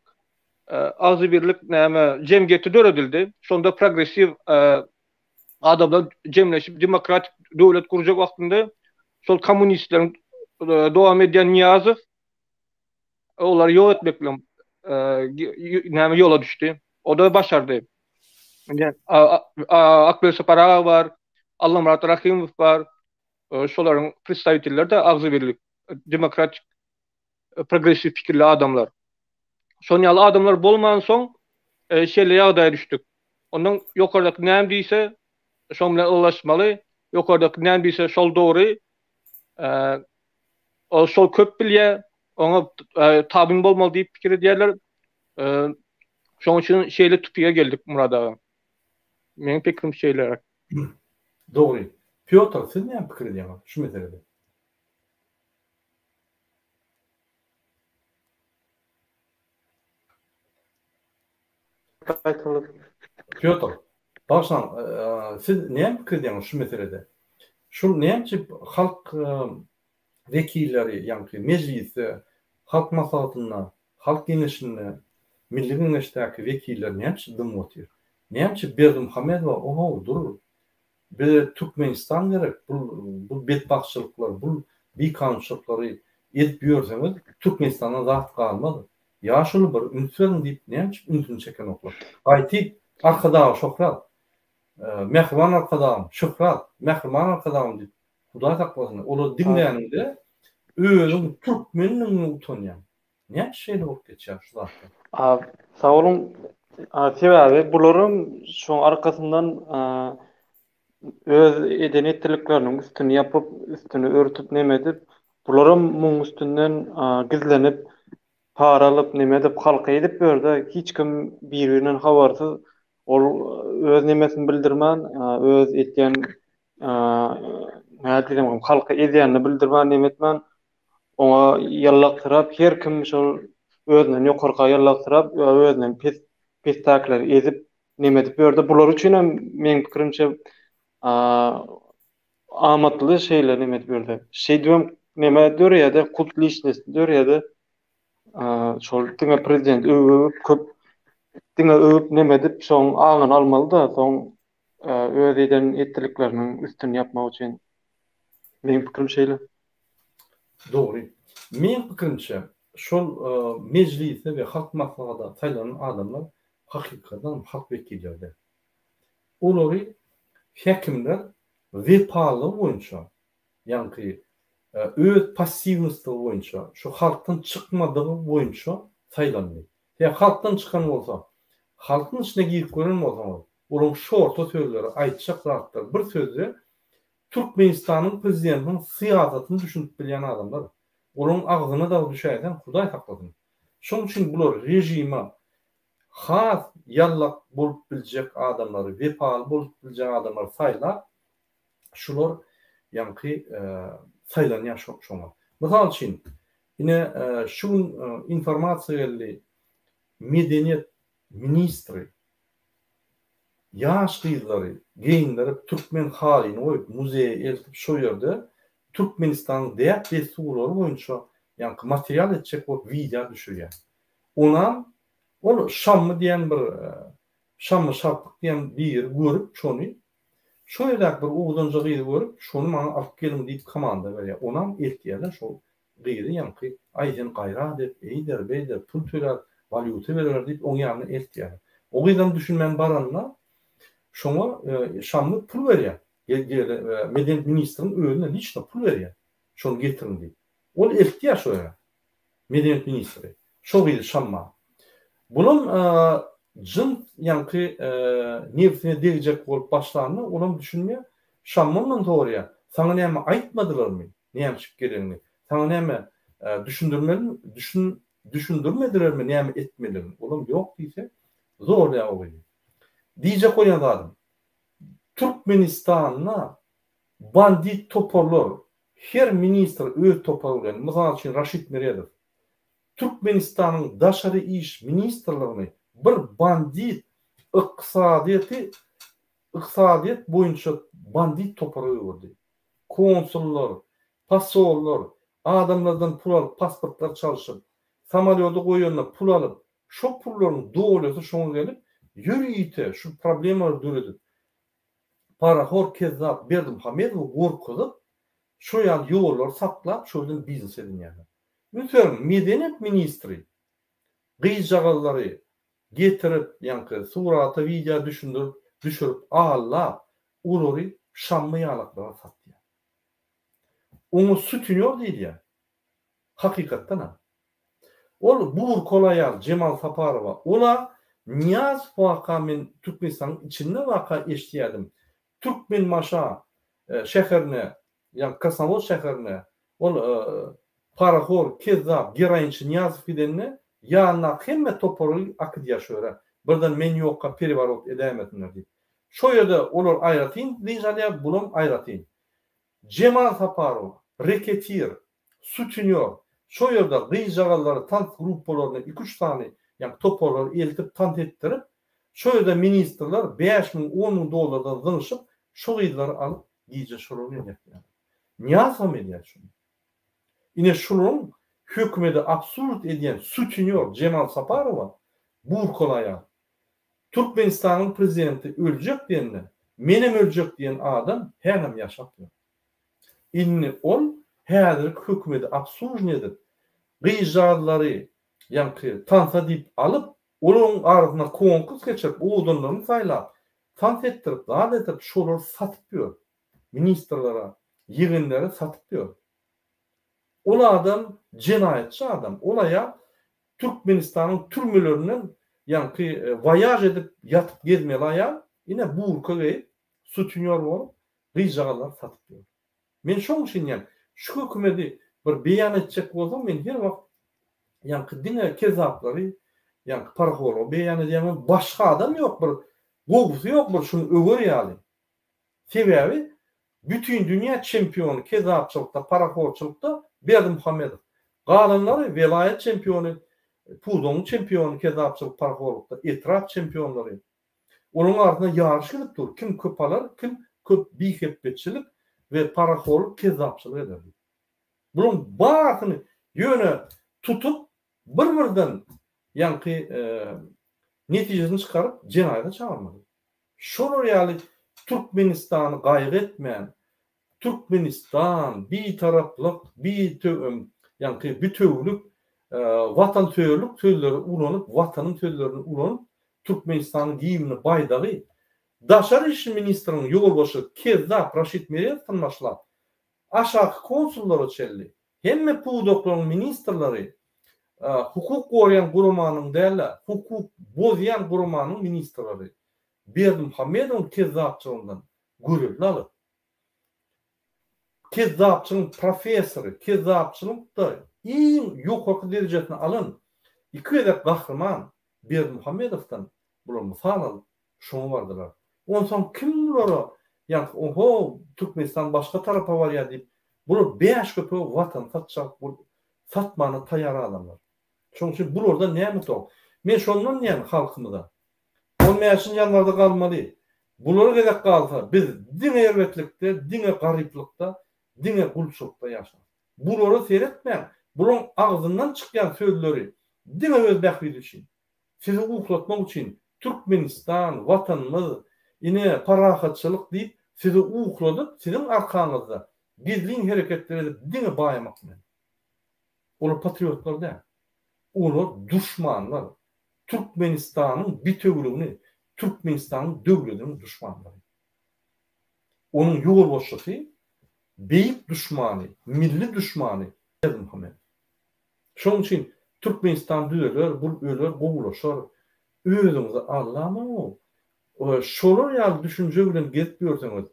agzybirlik näme jemgyýeti döredildi. Şonda progressiw adamlar jemleşip demokratik döwlet gurjak wagtynda şol kommunistleriň dowam edýän Nyýazow olary ýok etmek bilen näme ýola düşdi. O-da başardy. Akbel Sapar aga bar, Allamyrat Rahymow bar. Şolaryň predstawitelleri de agzybirlik, demokratik progressiw pikirli adamlar. Şon ýaly adamlar bolmansoň şeýle ýagdaýa düşdük. Ondan ýokardaky näme diýse, şoň bilen ylalaşmaly. Ýokardaky näme diýse, şol dogry. Ol şol köp bilýär. Oňa tabyn bolmaly diýip pikir edýärler. Şonuň üçin şeýle tupige geldik Myrat aga. Meniň pikirim şeýleräk. Dogry. Pýotr, siz näme pikir edýäňiz şu meselede? Pýotr, bagyşlaň, siz näme pikir edýäňiz şu meselede? Şul näme üçin halk wekilleri, ýaňky Mejlisde, Halk Maslahatynda, Halk Geňeşinde, Milli Geňeşdäki wekiller näme üçin dymyp otyr? Näme üçin Berdimuhamedowa, ohow, dur, bize Türkmenistan gerek, bul bul betbagtçylyklary, bul bikanunçylyklary edip ýörseňiz, Türkmenistanda zat galmaz. Ýaşuly bir üns beriň diýip näme üçin ünsüni çekenoklar? Gaýtyp, Arkadaga şöhrat! Mähriban Arkadagym, şöhrat! Mähriban Arkadagym diýip Hudaý saklasyn, olary diňläniňde özüň türkmenligiňe utanýaň. Näme şeýle bolup geçýär şu zatlar? A, sag boluň. Sebäbi bularam şoň arkasyndan öz eden etdilikleriniň üstüni ýapyp, üstüni örtüp neme edip, bularam muň üstünden gizlenip, para alyp neme edip halka edip ýörde, hiç kim bir-birinden habarsyz ol öz nemesini bildirmän, öz etýän nädip diýsem halka ezýänini bildirmän neme etmän oňa ýallaksyrap her kim şol özünden ýokarka ýallaksyrap özünden pes pesdäkileri ezip neme edip ýörde bular üçin hem meň pikirimçe amatly şeýle neme edip ýörde şeýdibem neme dörýärde kult liçnosti dörýärde şol diňe prezident öwüp köp diňe öwüp neme edip şoň aňyny almalyda soň öz eden etdilikleriniň üstüni ýapmak üçin. Meniň pikirim şeýle. Dogry. Meň pikirimçe, şol Mejlise we Halk Maslahata saýlanan adamlar hakykatdanam halk wekilleri däl. Olary häkimler wepalylygy boýunça, ýaňky öz passiwnoslygy boýunça, şu halkdan çykmadygy boýunça saýlandy. Sebäbi halkdan çykan bolsa, halkyň içine girip gören bolsaňyz, olaryň şorta sözleri, aýtjak zatlary bir sözde Türkmenistanyň prezidentiniň syýasatyny düşünip bilýän adamlar. Olaryň agzyna dagy düşäýseň, Hudaý saklasyn. Şonuň üçin bular režime has ýallak bolup biljek adamlary, wepaly bolup biljek adamlary saýlap, şular ýaňky saýlanýar şoňa. Mysal üçin, ine şu gün informasiýa geldi, medeniýet ministri ýaş gyzlary geýindirip türkmen halyny goýup muzeýe eltip şo ýerde Türkmenistanyň däp-dessurlary boýunça ýaňky material etjek bolup wideo düşürýär. Onam ol Şammy diýen bir Şammy Şarpyk diýen biri görüp şony Şo ýerdäki bir owadanja gyzy görüp, şony maňa alyp geliň diýip komanda berýär. Onam eltýärler şol gyzy ýaňky, aý sen gaýrat et, eýder, beýder, pul tölär, walýuta bereler diýip oň ýanyna eltýärler. O gyzam düşünmän baranda, şoňa Şammy pul berýär. Medeniýet ministriň özüne liçno pul berýär. Şony getiriň diýip. Ol eltýär şo ýere. Medeniýet ministri. Şo gyzy Şamma. Bulam jyns ýaňky nebsine degjek bolup başlanda olam düşünmeýär. Şamma ondan soraýar, Saňa näme aýtmadylarmy näme üçin gelenini? Saňa näme düşündirmelimi, düşün düşündirmedilermi näme etmelidigini? Olam ýok diýse, zorlaýar o gyzy. Diýjek bolýan zadym, Türkmenistanda bandit toparlar Her ministr öz topary bilen, mysal üçin Raşid Meredow, Türkmenistanyň Daşary iş ministrligini bir bandit ykdysadyýeti ykdysadyýet boýunça bandit topara öwürdi. Konsullar, posollar adamlardan pul alyp pasportlar çalşyp, samolýoda goýanda pul alyp, şo pullaryň dolýasy şoňa gelip, ýörite şu problemalary döredip, parahor kezzap Berdimuhamedowy gorkuzyp, şo ýaly ýollary saklap, şo ýerden biznes edinýärler. Üns beriň, medeniýet ministri gyzjagazlary getirip, ýaňky surata, wideo düşündirip, düşürip, aldap, olary şammy ýalaklara satýar. Oňa sutenýor diýilýär. Hakykatdanam. Ol burkol aýal Jemal Saparowa ola Nyýazow waka men Türkmenistanyň içinde waka eşdýädim Türkmenbaşa şäherine ýagny Krasnowod şäherine ol. Parahor, kezzap, geroinçi Nyýazow gidende, ýanyndaky hemme topary akydýar şu ýere. Birden men ýokka pereworot edäýmesinler diýip. Şo ýerde olar aýratyn dynç alýar, bulam aýratyn. Jemal Saparow, reketir, sutenýor, şo ýerde gyzjagazlary tans gruppalaryny iki-üç sany, ýagny toparlary eltip tans etdirip, şo ýerde ministrler 5000, 10000 dollardan zyňşyp, şo gyzlary alyp gije şolar bilen ýatýarlar. Nyýazowam edýär şuny. Ine şularyň hökümedi absurd edýän sutenýor Jemal Saparowa burkaly aýal. Türkmenistanyň prezidenti öljek diýende, menem öljek diýen adam hälem ýaşap ýör. Indi ol häzirki hökümedi obslužniý edip, gyzjagazlary ýaňky tansa diýip alyp, olaryň arasynda konkurs geçirip, owadanlaryny saýlap, tans etdirip, zat etdirip, şolary satyp ýör. Ministrlere, ýegenlere satyp ýör. Ol adam jenaýatçy adam. Ol aýal Türkmenistanyň türmelerinden ýaňky waýaž edip ýatyp gezmeli aýal, ine burka geýip, sutinýor bolup, gyzjagazlary satyp ýör. Men şoň üçin diýýän, şu hökümedi bir beýan etjek bolsam men her wagt ýaňky diňe kezzaplary, ýaňky parahorlygy beýan edýän, başga adam ýok bir gowusy ýok bir şuny öwer ýaly. Sebäbi bütin dünýä çempiony kezzapçylykda, parahorçylykda Berdimuhamedow. Galanlary welaýat çempiony, pudagyň çempiony kezzapçylyk, parahorlukda, etrap çempionlary. Olaryň arasynda ýaryş gidip dur, kim köp alar, kim köp bihepbeçilik we parahorluk, kezzapçylyk eder diýip. Bularyň barysyny ýöne tutup, bir-birden ýaňky netijesini çykaryp jenaýata çagyrmaly. Şolar ýaly Türkmenistany gaýgy etmän, Türkmenistan, Bitaraplyk, ýaňky bütewülik, watansöýerlik sözleri ulanyp, Watanyň sözlerini ulanyp, Türkmenistanyň gimni, baýdagy, Daşary işler ministriniň ýolbaşçy kezzap Raşid Meredowdan başlap, aşaky konsullara çenli, hemme pudaklaryň ministrleri hukuk goraýan guramanyň däl-de, hukuk bozýan guramanyň ministrleri Berdimuhamedowyň kezzapçylygyndan görelde alyp, kezzapçylygyň professory, kezzapçylykda iň ýokarky derejesini alan iki gezek gahryman Berdimuhamedowdan bular mysal alyp, şoňa bardylar. Onsoň kim bulara ýaňky oho Türkmenistan başga tarapa barýar diýip, bular bäş köpege watany satjak bolup satmana taýýar adamlar. Şonuň üçin bulardan näme tok? Men şondan diýýän halkymyza. On bäşinji ýanwarda galmaly. Bulara gezek galsa biz diňe erbetlikde, diňe garyplykda, diňe gulçulykda ýaşarys. Bulara seretmäň, bularyň agzyndan çykýan sözleri diňe öz bähbidi üçin. Sizi uklatmak üçin Türkmenistan, Watanymyz, ine, parahatçylyk diýip, sizi ukladyp, siziň arkaňyzda gizlin hereketler edip diňe baýamak bilen. Olar patriotlar däl. Olar duşmanlar. Türkmenistanyň bitewüligini, Türkmenistanyň döwlediniň duşmanlary. Onuň ýolbaşçysy beýik duşmany, milli duşmany Berdimuhamedow. Şonuň üçin Türkmenistan düzeler, bul öler, gowulaşar. Özüňizi aldamaň-ow. Şolar ýaly düşünje bilen gezip ýörseňiz,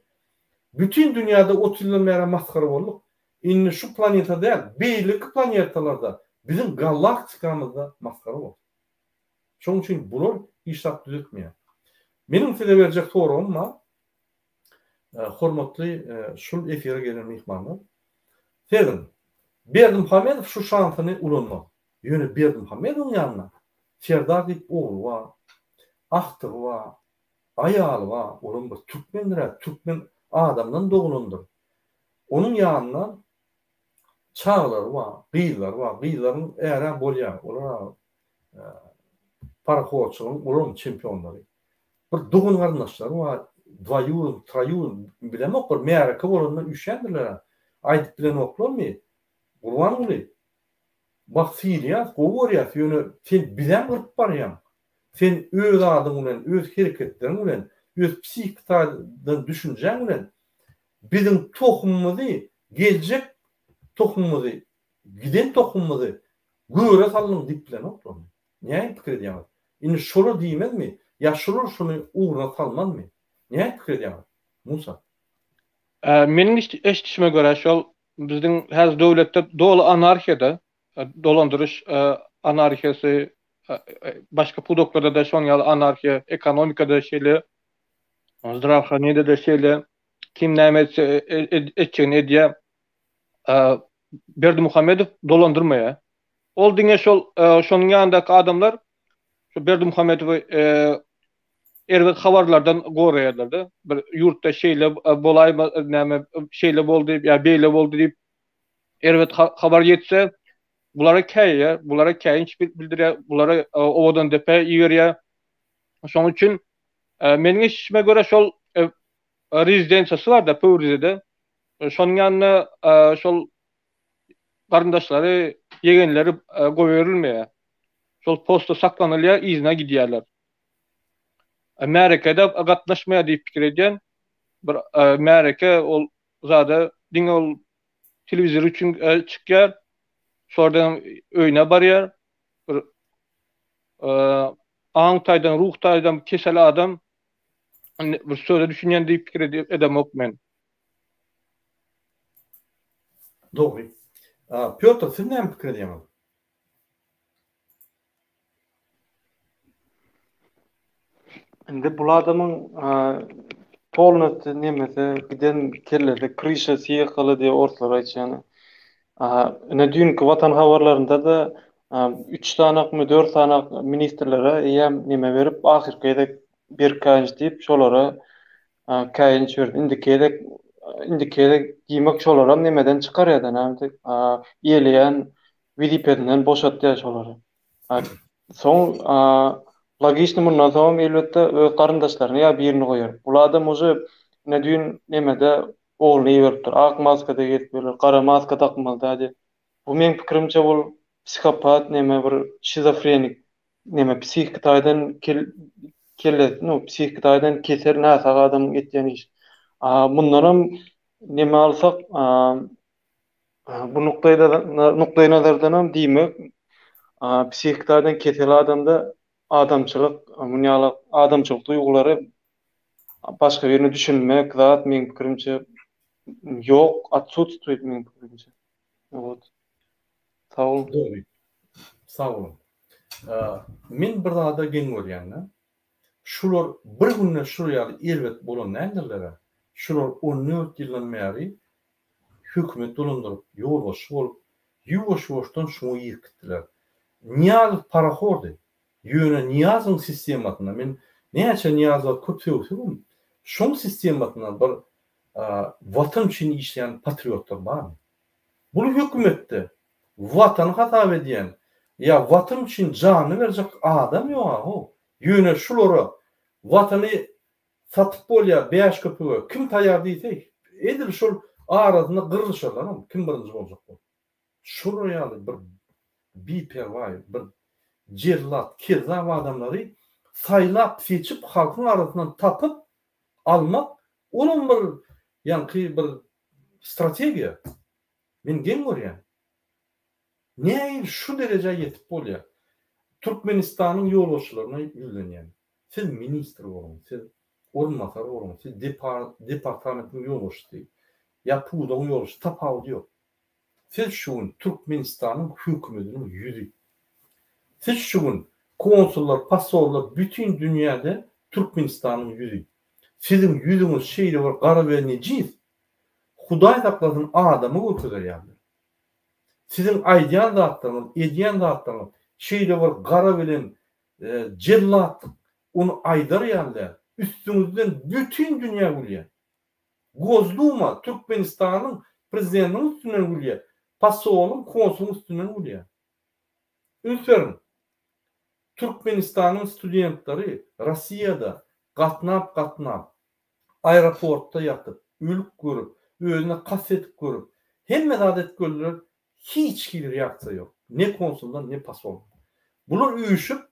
bütin dünýäde 30 ýyldan bäri masgara bolduk. Indi şu planeta däl, beýleki planetalarda, biziň galaktikamyzda masgara bolduk. Şonuň üçin bular hiç zat düzetmeýär. Meniň size berjek soragym bar. Hormatly şul efire gelen myhmanlar. Sezin, Berdimuhamedow şu şansyny ulanmaz. Ýöne Berdimuhamedowyň ýanynda Serdar diýip ogly bar, agtygy bar, aýaly bar, olam bir türkmendir-ä, türkmen adamdan doglandyr. Onuň ýanynda çagalary bar, gyzlary bar. Gyzlaryň är-ä bolýar, olar-a parahorçylygyň olaryň çempionlary. Bir dogan-garyndaşlary bar, dwoýurod, troýurod, bilemok bir märeke bolanda üýşýändirler-ä. Aýdyp bilenoklarmy? Gurbanguly, bak sylaýas, gowy görýäs, ýöne sen bizäm gyryp barýaň. Sen öz adyň bilen, öz hereketleriň bilen, öz psihiki taýdan düşünjäň bilen biziň tohumymyzy, geljek tohumymyzy, giden tohumymyzy göre saldyň diýip bilenoklarmy? Nähili pikir edýäňiz? Indi şolar diýmezmi? Ýa şolar şuny ugruna salmazmy? Nähili pikir edýäňiz? Musa. Meniň eşidişime görä şol. Biziň häzir döwletde doly anarhiýada, dolandyryş anarhiýasy, başga pudaklarda-da şoň ýaly anarhiýa, ekonomikada şeýle, zdrawhraneniýede şeýle, kim näme etse etjegini edýär. Berdimuhamedow dolandyrmaýar. Ol diňe şol şonuň ýanyndaky adamlar şu Berdimuhamedowy erbet habarlardan goraýarlar-da. Bir ýurtda şeýle bolaýma näme şeýle boldy ýa beýle boldy diýip erbet habar ýetse bulara käýýär, bulara käýinç bildirýär, bulara owadan depe iberýär. Şonuň üçin meniň eşidişime görä şol rezidensiýasy bar-da Pöwrizede. Şonuň ýanynda şol garyndaşlary, ýegenleri goýberilmeýär. Şol postda saklanylýar, yzyna gidýärler. Märeke-de gatnaşmaýar diýip pikir edýän. Bir märeke ol zada diňe ol telewizor üçin çykýar. Şolardan öýüne barýar. Bir aň taýdan, ruh taýdan kesel adam bir söze düşünýän diýip pikir edemok men. Dogry. Pýotr, siz näme pikir edýäňiz? Indi bul adamyň polnosty nemesi giden kellesi kryşa sýehaly diýip orslar aýtýany. Ine düýnki Watan habarlarynda-da üç sanakmy dört sanak ministrlere eýýäm neme berip ahyrky gezek berk käýinç diýip şolara käýinç berdi. Indiki gezek indiki gezek diýmek şolaram nemeden çykarýar-da näme diýip eýeleýän wezipesinden boşatýar şolary. Soň logiçny mundan soňam elbetde öz garyndaşlaryny ýa birini goýar. Bul adam uje ine düýn nemede ogluny iberipdir. Ak maskada gezip ýörler, gara maska dakmaly däl diýip. Bu meň pikirimçe bul psihopat neme bir şizofrenik neme psihiki taýdan kelle no psihiki taýdan kesel näsag adamyň etýän işi. Mundanam neme alsak Bu nukdaýnazardanam diýmek, psihiki taýdan kesel adamda adamçylyk, muny ýaly adamçylyk duýgulary başga birine düşünmek zat meň pikirimçe ýok, otsutstwuýet meň pikirimçe. Wot. Sag boluň. Dogry. Sag boluň. Men bir zada geň görýän-de. Şular bir günde şular ýaly erbet bolan däldirler-ä. Şular 14 ýyldan bäri hökümet dolandyryp, ýolbaşçy bolup, ýuwaş-ýuwaşdan şuňa girip gitdiler. Nyýazow parahordy. Ýöne Nyýazowyň sistemasynda, men näçe Nyýazowa köp sögsegem, şoň sistemasynda bir Watan üçin işleýän patriotlar barmy? Bul hökümetde Watany hasap edýän ýa Watan üçin janyny berjek adam ýog-a-how. Ýöne şulara Watany Satyp bolýar bäş köpüge kim taýar diýse edil şol arasynda gyrlyşarlaram kim birinji boljak bolup. Şolar ýaly bir biperwaý bir jellat kezzap adamlary saýlap seçip halkyň arasyndan tapyp almak olam bir ýaňky bir strategiýa. Men geň görýän. Nähili şu derejä ýetip bolýar? Türkmenistanyň ýolbaşçylaryna ýüzlenýän. Siz ministr boluň, siz orunbasar boluň, siz departamentiň ýolbaşçysy ýa pudagyň ýolbaşçysy tapawudy ýok. Siz şu gün Türkmenistanyň hökümetiniň ýüzi. Siz şu gün konsullar, posollar bütin dünýäde Türkmenistanyň ýüzi. Siziň ýüzüňiz şeýle bir gara we nejis, Hudaý saklasyn adamy görkezer ýaly. Siziň aýdýan zatlaryňyz, edýän zatlaryňyz şeýle bir gara bilen jellatlyk ony aýdar ýaly däl. Üstüňizden bütin dünýä gülýär. Gosduma Türkmenistanyň prezidentiniň üstünden gülýär. Posolyň, konsulyň üstünden gülýär. Üns beriň. Türkmenistanyň studentleri Rossiýada gatnap-gatnap, aeroportda ýatyp, ölüp görüp, özüne kast edip görüp, hemme zat edip gördüler, hiç hili reaksiýa ýok. Ne konsuldan, ne posoldan. Bular üýşüp,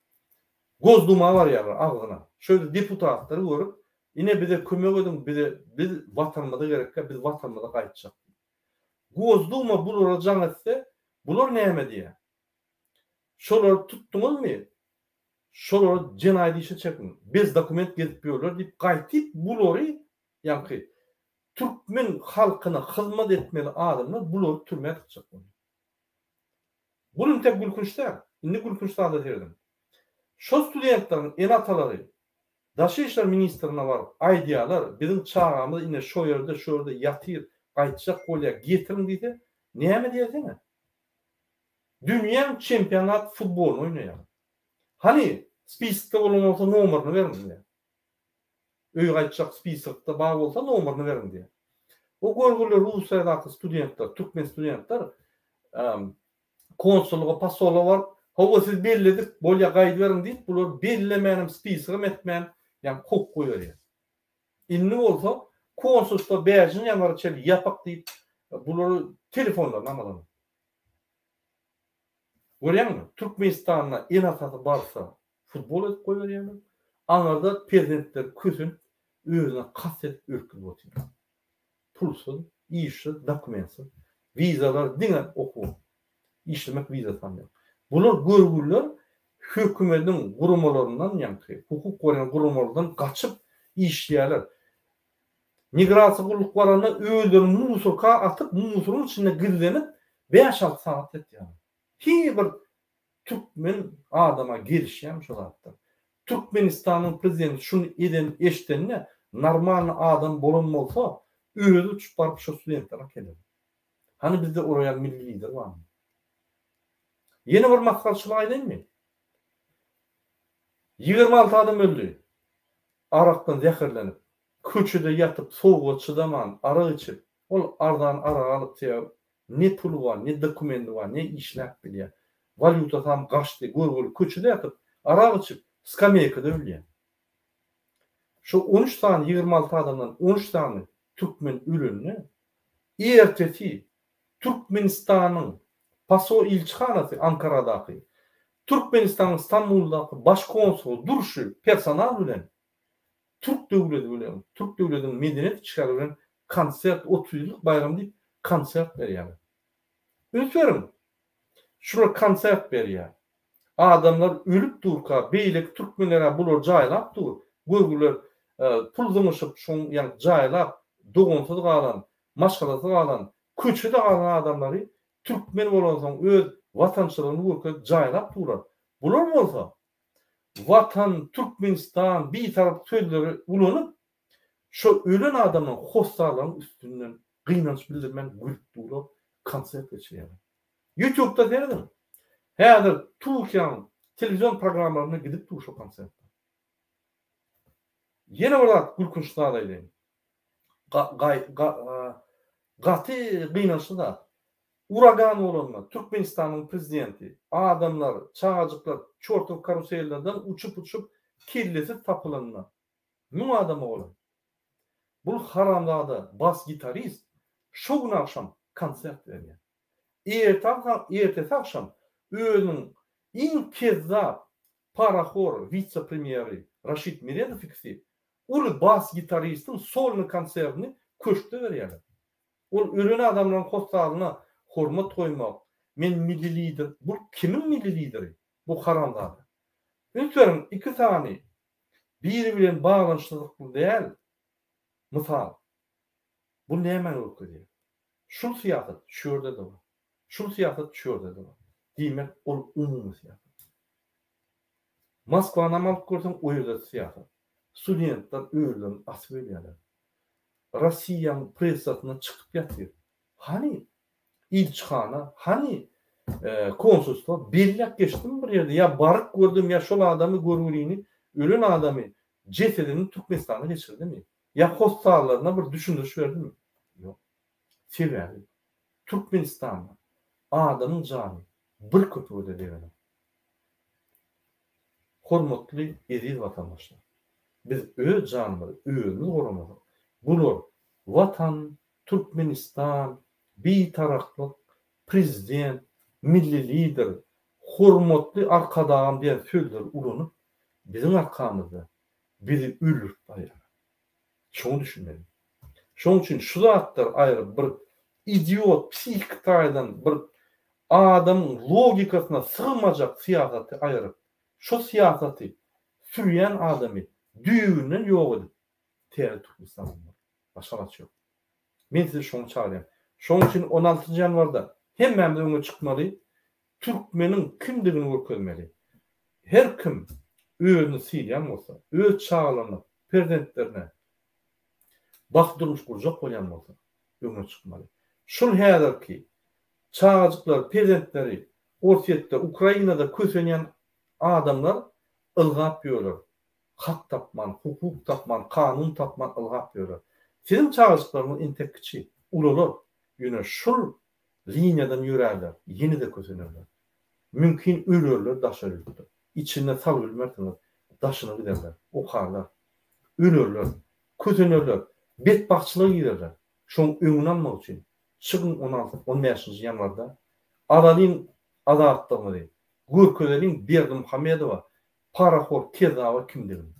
Gosduma barýarlar agzyna. Şo ýerde deputatlary görüp, ine bize kömek ediň, bize, biz watanymyza gerekkä, biz watanymyza gaýtjak diýip. Gosduma bulara jaň etse, bular näme diýýär? Şolary tutduňyzmy? Şolary jenaýat işe çekiň. Bez dokument gezip ýörler diýip gaýtyp bulary ýaňky. Türkmen halkyna hyzmat etmeli adamlar bulary türmä dykjak bolýar. Bul intek gülkünç däl. Indi gülkünç zada serediň. Şo studentleriň ene-atalary Daşary işler ministrine baryp aýdýarlar, biziň çagamyz ine şo ýerde, şo ýerde ýatyr, gaýtjak bolýar, getiriň diýse, näme diýersiňiz? Dünýäň çempionat futbolyny oýnaýar. Hany, spiskde bolan bolsa nomerini beriň diýýär. Öýe gaýtjak spisokda bar bolsa nomerini beriň diýýär. O görgüli Russiýadaky studentler, türkmen studentler konsullyga, posola baryp, hawa siz belledik, bolýa gaýdyberiň diýip, bular bellemänem, spisogam etmän, ýagny kowup goýberýär. Indi bolsa konsulstwo bäşinji ýanwara çenli ýapyk diýip, bulary telefonlaryny alanok. Görýäňmi, Türkmenistanda ene-atasy barsa futbol edip goýberýärler, aňyrda perzentleri kösenip, özüne kast edip ölüp gidip otyrlar. Pulsuz, işsiz, dokumentsiz. Wizalar diňe okuw, işlemek wizasy alýar. Bular görgüliler hökümediň guramalaryndan ýaňky hukuk goraýan guramalardan gaçyp işleýärler. Migrasiýa gulluk baranda özlerini musurka atyp, musuryň içinde gizlenip bäş-alty sagat ýatýarlar. Hiç bir türkmen adama gelişýärmi şo zatlar? Türkmenistanyň prezidenti şuny eden eşdende normalny adam bolan bolsa özi uçup baryp şo studentleri akelerdi. Hany bizde olar ýaly milli lider barmy? Ýene bir masgaraçylyk aýdaýynmy? 26 adam öldi. Arakdan zäherlenip, köçede ýatyp sowuga çydaman arak içip, ol arzan arak alyp sebäbi ne puly bar, ne dokumendi bar, ne işläp bilýär. Walýutasam gaçdy, görgüli köçede ýatyp, arak içip, skameýkada ölýär. Şo on üç sany, 26 adamdan on üç sany türkmen ölende, ertesi Türkmenistanyň Paso ilçihanasy Ankaradaky, Türkmenistanyň Stambuldaky baş konsuly durşy personal bilen türk döwledi bilen, türk döwlediniň medeniýet işgäri bilen konsert, 30 ýyllyk baýram diýip konsert berýärler. Üns beriň, şular konsert berýär. Adamlar ölüp durka, beýleki türkmenler-ä bulary jaýlap dur, görgüler pul zyňyşyp şoň ýaly jaýlap, dogansyz galan, maşgalasyz galan, köçede galan adamlary türkmen bolansoň öz watançylygyny görkezip jaýlap durlar. Bular bolsa Watan, Türkmenistan, Bitarap sözleri ulanyp, şo ölen adamlaryň hossarlaryň üstünden gynanç bildirmän gülüp durlar, konsert geçirýärler. Ýutubda serediň. Häzir Türkiýäniň telewizion programmalarynda gidip dur şo konsertler. Ýene bir zat gülkünç zat aýdaýyn. Gaty gynançly zat. Uragan bolanda Türkmenistanyň prezidenti adamlar, çagajyklar çortow karusellerden uçup-uçup kellesiz tapylanda müň adama golaý. Bul haramzada bas gitarist şo gün agşam konsert berýär. Ertesi agşam özüniň iň kezzap parahor witse-premýeri Raşid Meredow ikisi uly bas gitaristiň solnyý konsertini köşkde berýärler. Ol ölen adamlaryň hossaryna hormat goýmak, men milli lider, bu kimiň milli lideri bu haramzada? Üns beriň iki sany biri bilen baglanyşyzykly däl mysal. Bu nämäni görkezýär? Şul syýasat şu ýerde-de bar. Şul syýasat şu ýerde-de bar. Diýmek ol umumy syýasat. Moskwanam alyp görseň o ýerde-de syýasat. Studentler özlerini asyp ölýärler. Rossiýaň pressasyna çykyp ýatyr. Hany ilçihana, hany konsulstwo belläp geçdimi bir ýerde ýa baryp gördüm ýa şol adamy görgülini ölen adamy jesedini Türkmenistana geçirdimi? Ýa hossarlaryna bir düşündiriş berdimi? Ýok. Sebäbi Türkmenistanda adamyň jany bir köpüge-de degenok. Hormatly eziz watandaşlar! Biz öz janymyzy özümiz goramasak, bular Watan, Türkmenistan, Bitaraplyk, Prezident, Milli Lider, Hormatly Arkadagym diýen sözleri ulanyp, biziň arkamyzda bizi öldürip barýarlar. Şoňa düşünmeli. Şonuň üçin şu zatlary aýryp bir idiot, psihiki taýdan bir adamyň logikasyna sygmajak syýasaty aýryp, şo syýasaty sürýän adamy düýbünden ýok edip täze Türkmenistan gurmaly. Başga alaç ýok. Men sizi şoňa çagyrýan. Şonuň üçin on altynjy ýanwarda hemmämiz öňe çykmaly, türkmeniň kimdigini görkezmeli. Her kim özüni sylaýan bolsa, öz çagalaryna, perzentlerine bagtly durmuş gurjak bolýan bolsa, öňe çykmaly. Şul häzirki çagajyklary, perzentleri Orsýetde, Ukrainada kösenýän adamlar ylgap ýörler. Hak tapman, hukuk tapman, kanun tapman ylgap ýörler. Siziň çagajyklaryňyz entek kiçi, ulalar. Ýöne şul liniýadan ýörärler, ýene-de kösenerler. Mümkin ölerler daşary ýurtda. Içinde salybilmersiňiz, daşyna giderler, okarlar. Ölerler, kösenerler, betbagtçylyga girerler. Şoň öňüni almak üçin çykyň on alty, on bäşinji ýanwarda alalyň azatlygymyzy, görkezeliň Berdimuhamedowa parahor kezzaba kimdigini.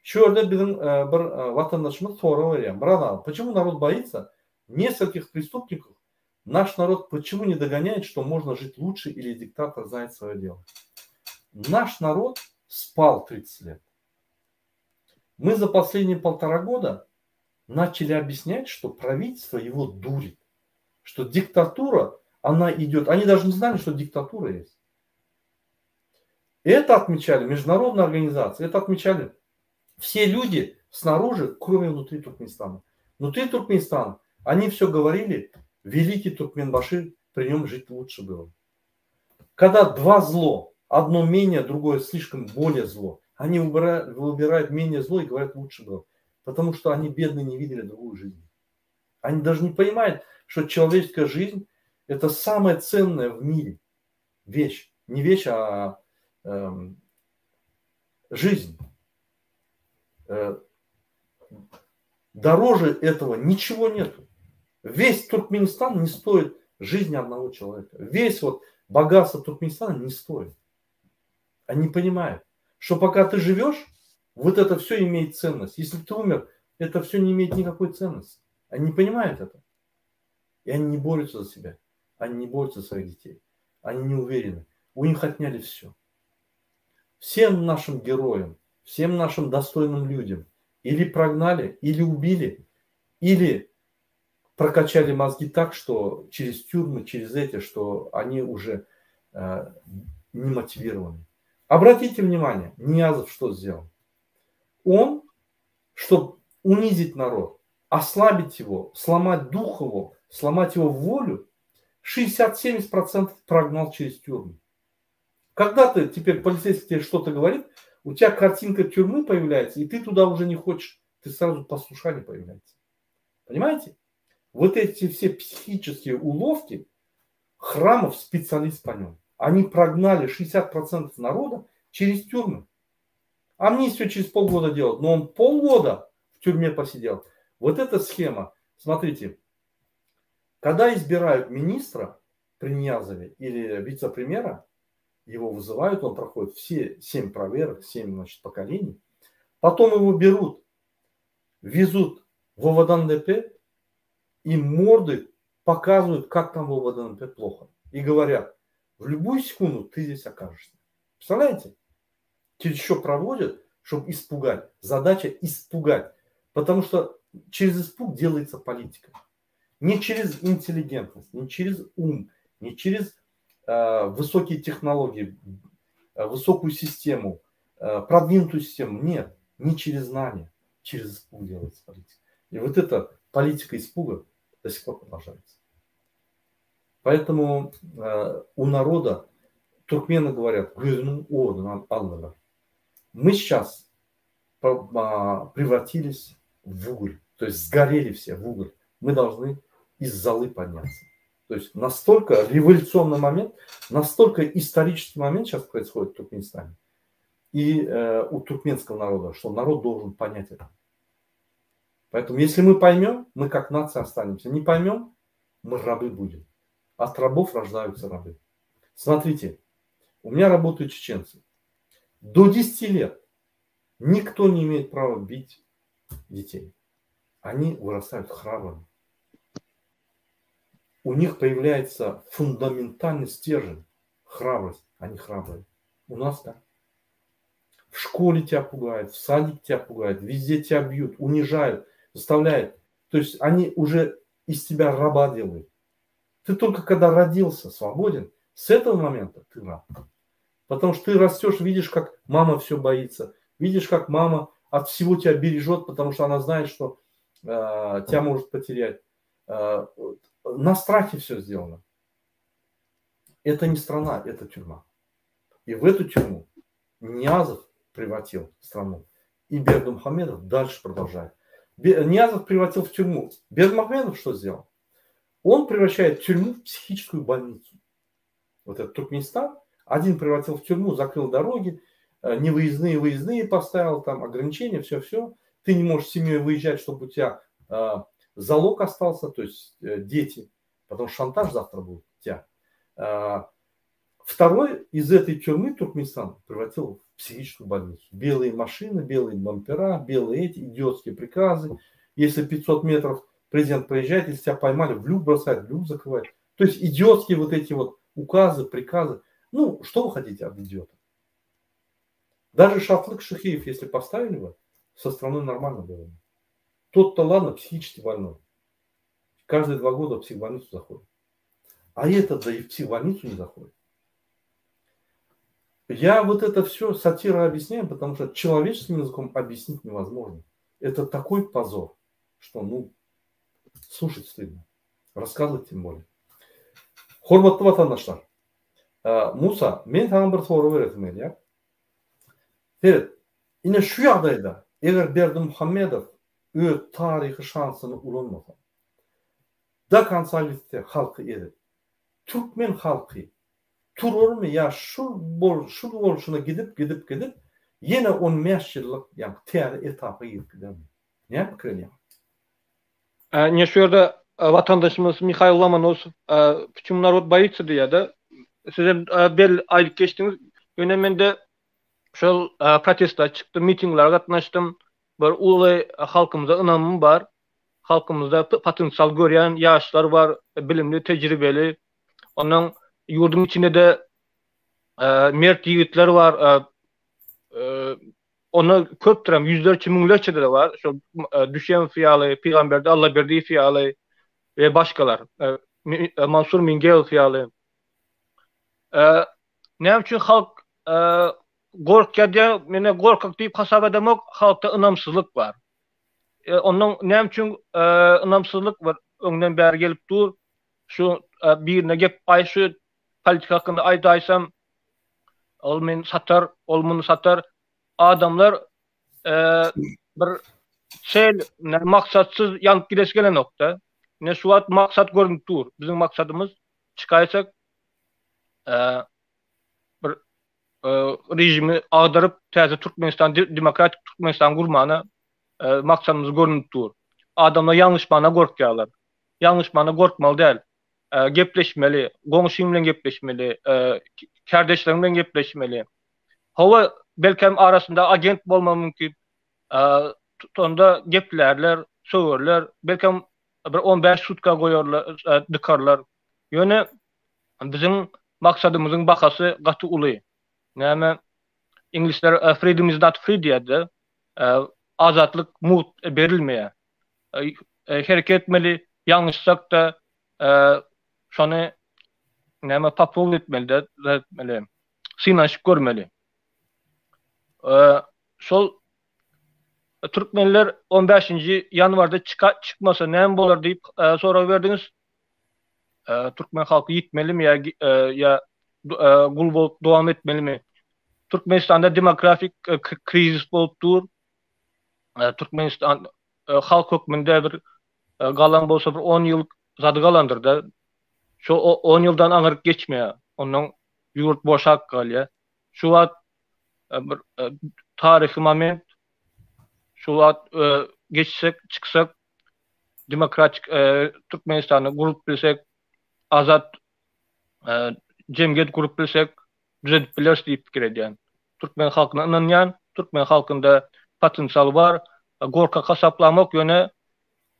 Şu ýerde biziň bir watandaşymyz sorag berýär, Myrat aga, почему народ боится нескольких преступников, наш народ почему не догоняет, что можно жить лучше или диктатор знает свое дело? Наш народ спал 30 лет. Мы за последние полтора года начали объяснять, что правительство его дурит, что диктатура, она идет. Они даже не знали, что диктатура есть. Это отмечали международные организации, это отмечали все люди снаружи, кроме внутри Туркменистана. Внутри Туркменистана они все говорили, великий Туркменбаши, при нем жить лучше было. Когда два зло, одно менее, другое слишком более зло, они выбирают, выбирают менее зло и говорят лучше было. Потому что они, бедные, не видели другую жизнь. Они даже не понимают, что человеческая жизнь – это самое ценное в мире вещь. Не вещь, а э, жизнь. Э, дороже этого ничего нету. Весь Туркменистан не стоит жизни одного человека. Весь вот богатство Туркменистана не стоит. Они понимают, что пока ты живешь, вот это все имеет ценность. Если ты умер, это все не имеет никакой ценности. Они не понимают это. И они не борются за себя. Они не борются за своих детей. Они не уверены. У них отняли все. Всем нашим героям, всем нашим достойным людям или прогнали, или убили, или прокачали мозги так, что через тюрьмы, через эти, что они уже э, не мотивированы. Обратите внимание, Ниязов что сделал? Он, чтобы унизить народ, ослабить его, сломать дух его, сломать его волю, 60-70% прогнал через тюрьму. Когда ты теперь полицейский тебе что-то говорит, у тебя картинка тюрьмы появляется, и ты туда уже не хочешь, ты сразу послушание появляется. Понимаете? Вот эти все психические уловки, Храмов специалист по нем. Они прогнали 60% народа через тюрьмы. Амнистию через полгода делают, но он полгода в тюрьме посидел. Вот эта схема, смотрите, когда избирают министра при Ниязове или вице-премьера, его вызывают, он проходит все семь проверок, семь значит, поколений. Потом его берут, везут в ОВДНДП и морды показывают, как там в ОВДНДП плохо. И говорят, в любую секунду ты здесь окажешься. Представляете? Через еще проводят, чтобы испугать. Задача испугать. Потому что через испуг делается политика. Не через интеллигентность, не через ум, не через э, высокие технологии, э, высокую систему, э, продвинутую систему. Нет, не через знания, через испуг делается политика. И вот эта политика испуга до сих пор продолжается. Поэтому э, у народа туркмены говорят, мы сейчас а, превратились в уголь, то есть сгорели все в уголь. Мы должны из золы подняться. То есть настолько революционный момент, настолько исторический момент сейчас происходит в Туркменистане и э, у туркменского народа, что народ должен понять это. Поэтому если мы поймем, мы как нация останемся. Не поймем, мы рабы будем. От рабов рождаются рабы. Смотрите, у меня работают чеченцы. До 10 лет никто не имеет права бить детей. Они вырастают храбрыми. У них появляется фундаментальный стержень, храбрость. Они храбрые. У нас так. В школе тебя пугают, в садике тебя пугают, везде тебя бьют, унижают, заставляют. То есть они уже Из тебя раба делают. Ты только когда родился свободен, с этого момента ты раб. Потому что ты растешь, видишь, как мама все боится, видишь, как мама от всего тебя бережет, потому что она знает, что э, тебя может потерять. Э, на страхе все сделано. Это не страна, это тюрьма. И в эту тюрьму Ниязов превратил страну. И Бердымухамедов дальше продолжает. Ниязов превратил в тюрьму. Бердымухамедов что сделал? Он превращает тюрьму в психическую больницу. Вот этот Туркменистан один превратил в тюрьму, закрыл дороги, э, невыездные, выездные поставил, там ограничения, все-все. Ты не можешь с семьей выезжать, чтобы у тебя э, залог остался, то есть э, дети, потому что шантаж завтра будет у тебя. Э, второй из этой тюрьмы Туркменистан превратил в психическую больницу. Белые машины, белые бампера, белые эти идиотские приказы. Если 500 метров президент проезжает, если тебя поймали, в люк бросают, в люк закрывают. То есть идиотские вот эти вот указы, приказы. Ну, что вы хотите от идиота? Даже Шатлык Шихиев, если поставили бы, со страной нормально было бы. Тот-то, ладно, психически больной. Каждые два года в психбольницу заходит. А этот да и в психбольницу не заходит. Я вот это все сатира объясняю, потому что человеческим языком объяснить невозможно. Это такой позор, что, ну, слушать стыдно. Рассказывать тем более. Hormatly watandaşlar! Musa, men saňa bir sorag beresim gelýär. Seret, ine şu ýagdaýda, eger Berdimuhamedow öz taryhy şansyny ulanmasa, do konca gitse halky ezip, türkmen halky turarmy ýa şul bol şul bolşuna gidip gidip gidip ýene on bäş ýyllyk ýaňky täze etapa girip gidermi? Näme pikir edýäň? Ine şu ýerde watandaşymyz Mihail Lomonosow Почему narod boýitsa diýýär-de. Sizem belli aýdyp geçdiňiz. Ýöne mende şol protestler çykdym, mitinglere gatnaşdym. Bir uly halkymyza ynamym bar. Halkymyzda potensial görýän ýaşlar bar, bilimli, tejribeli. Ondan ýurduň içinde-de mert ýigitler bar. Onda köpdürem, ýüzlerçe, müňlerçe-de bar. Şol Düşemow ýaly, Pygamberdi Allaberdiýew ýaly we başgalar. Mansur Mingelow ýaly. Näme üçin halk gorkýar diýen, men gorkak diýip hasap edemok, halkda ynamsyzlyk bar. Ondan näme üçin ynamsyzlyk bar? Öňden bäri gelip dur. Şu birine gep aý şu politika hakynda aýdaýsam, ol meni satar, ol muny satar. Adamlar bir çel, maksatsyz ýanyp gidesi gelenokda. Ine şu wagt maksat görünip dur. Biziň maksadymyz çykaýsak bir režimi agdaryp täze Türkmenistan, demokratik Türkmenistan gurmana maksadymyz görünip dur. Adamlar ýalňyşmana gorkýarlar. Ýalňyşmana gorkmaly däl. Gepleşmeli, goňşyň bilen gepleşmeli, kärdeşleriň bilen gepleşmeli. Hawa, belkem arasynda agent bolmagy mümkin. Tutanda geplärler, sögerler, belkem bir on bäş sutka goýarlar, dykarlar. Ýöne biziň maksadymyzyň bahasy gaty uly. Näme, iňlisler freedom is not free diýýär-de, azatlyk mugt berilmeýär. Hereket etmeli, ýalňyşsak-da şony näme poprawit etmeli-de, etmeli. Synanyşyp görmeli. Şol türkmenler on bäşinji ýanwarda çykmasa näme bolar diýip sorag berdiňiz. Türkmen halky ýitmelimi ýa ýa gul bolup dowam etmelimi? Türkmenistanda demografik krizis bolup dur. Türkmenistan halk hökmünde bir galan bolsa bir on ýyl zady galandyr-da. Şo on ýyldan aňyryk geçmeýär. Ondan ýurt boşap galýar. Şu wagt bir taryhy moment. Şu wagt geçsek, çyksak demokratik Türkmenistany gurup bilsek, azat jemgyýet gurup bilsek, düzedip bileris diýip pikir edýän. Türkmen halkyna ynanýan, türkmen halkynda potensial bar. Gorkak hasaplamok, ýöne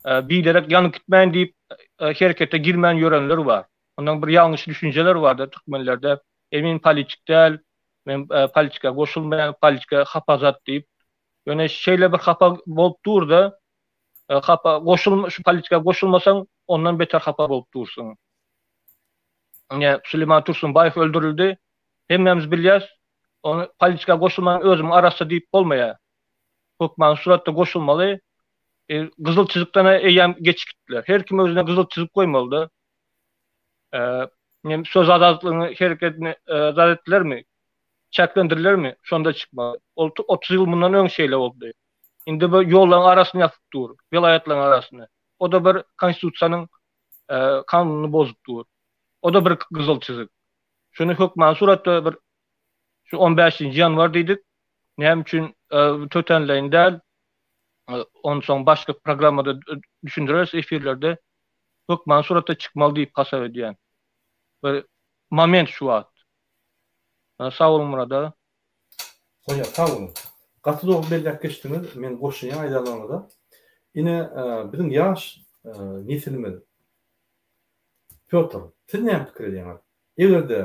biderek ýanyp gitmäýin diýip herekete girmän ýörenler bar. Ondan bir ýalňyş düşünjeler barda türkmenlerde. E men politik däl, men politika goşulmaýan, politika hapa zat diýip. Ýöne şeýle bir hapa bolup dur-da, hapa goşulma, şu politika goşulmasaň, ondan beter hapa bolup dursuň. Ine, Süleýman Tursunbaýew öldürildi. Hemmämiz bilýäs, ony politika goşulman özümiň arassa diýip bolmaýar. Hökmany suratda goşulmaly. E, gyzyl çyzykdan eýýäm geçip gitdiler. Her kim özüne gyzyl çyzyk goýmalyda. E, söz azatlygyny hereketini e, zat etdilermi? Çäklendirilermi? Şonda çykmaly. Ol 30 ýyl mundan öň şeýle boldy. Indi bu ýollaryň arasyny ýapyp dur, welaýatlaryň arasyny. O da bir konstitusiýanyň e, kanunyny bozup dur. O da bir gyzyl çyzyk. Şuny hökmany suratda bir şu 15-nji ýanwar diýdik. Näme üçin e, tötänleýin däl? E, onsoň başga programmada düşündireris efirlerde. Hökmany suratda çykmaly diýip hasap edýän. Bir moment şu wagt. Sag boluň Myrat aga. Bolýar, sag boluň. Gaty dogry belläp geçdiňiz, men goşulýan aýdanlaryňyza. Ine, biziň ýaş nesilimiz Pýotr, siz näme pikir edýäňiz? Eger-de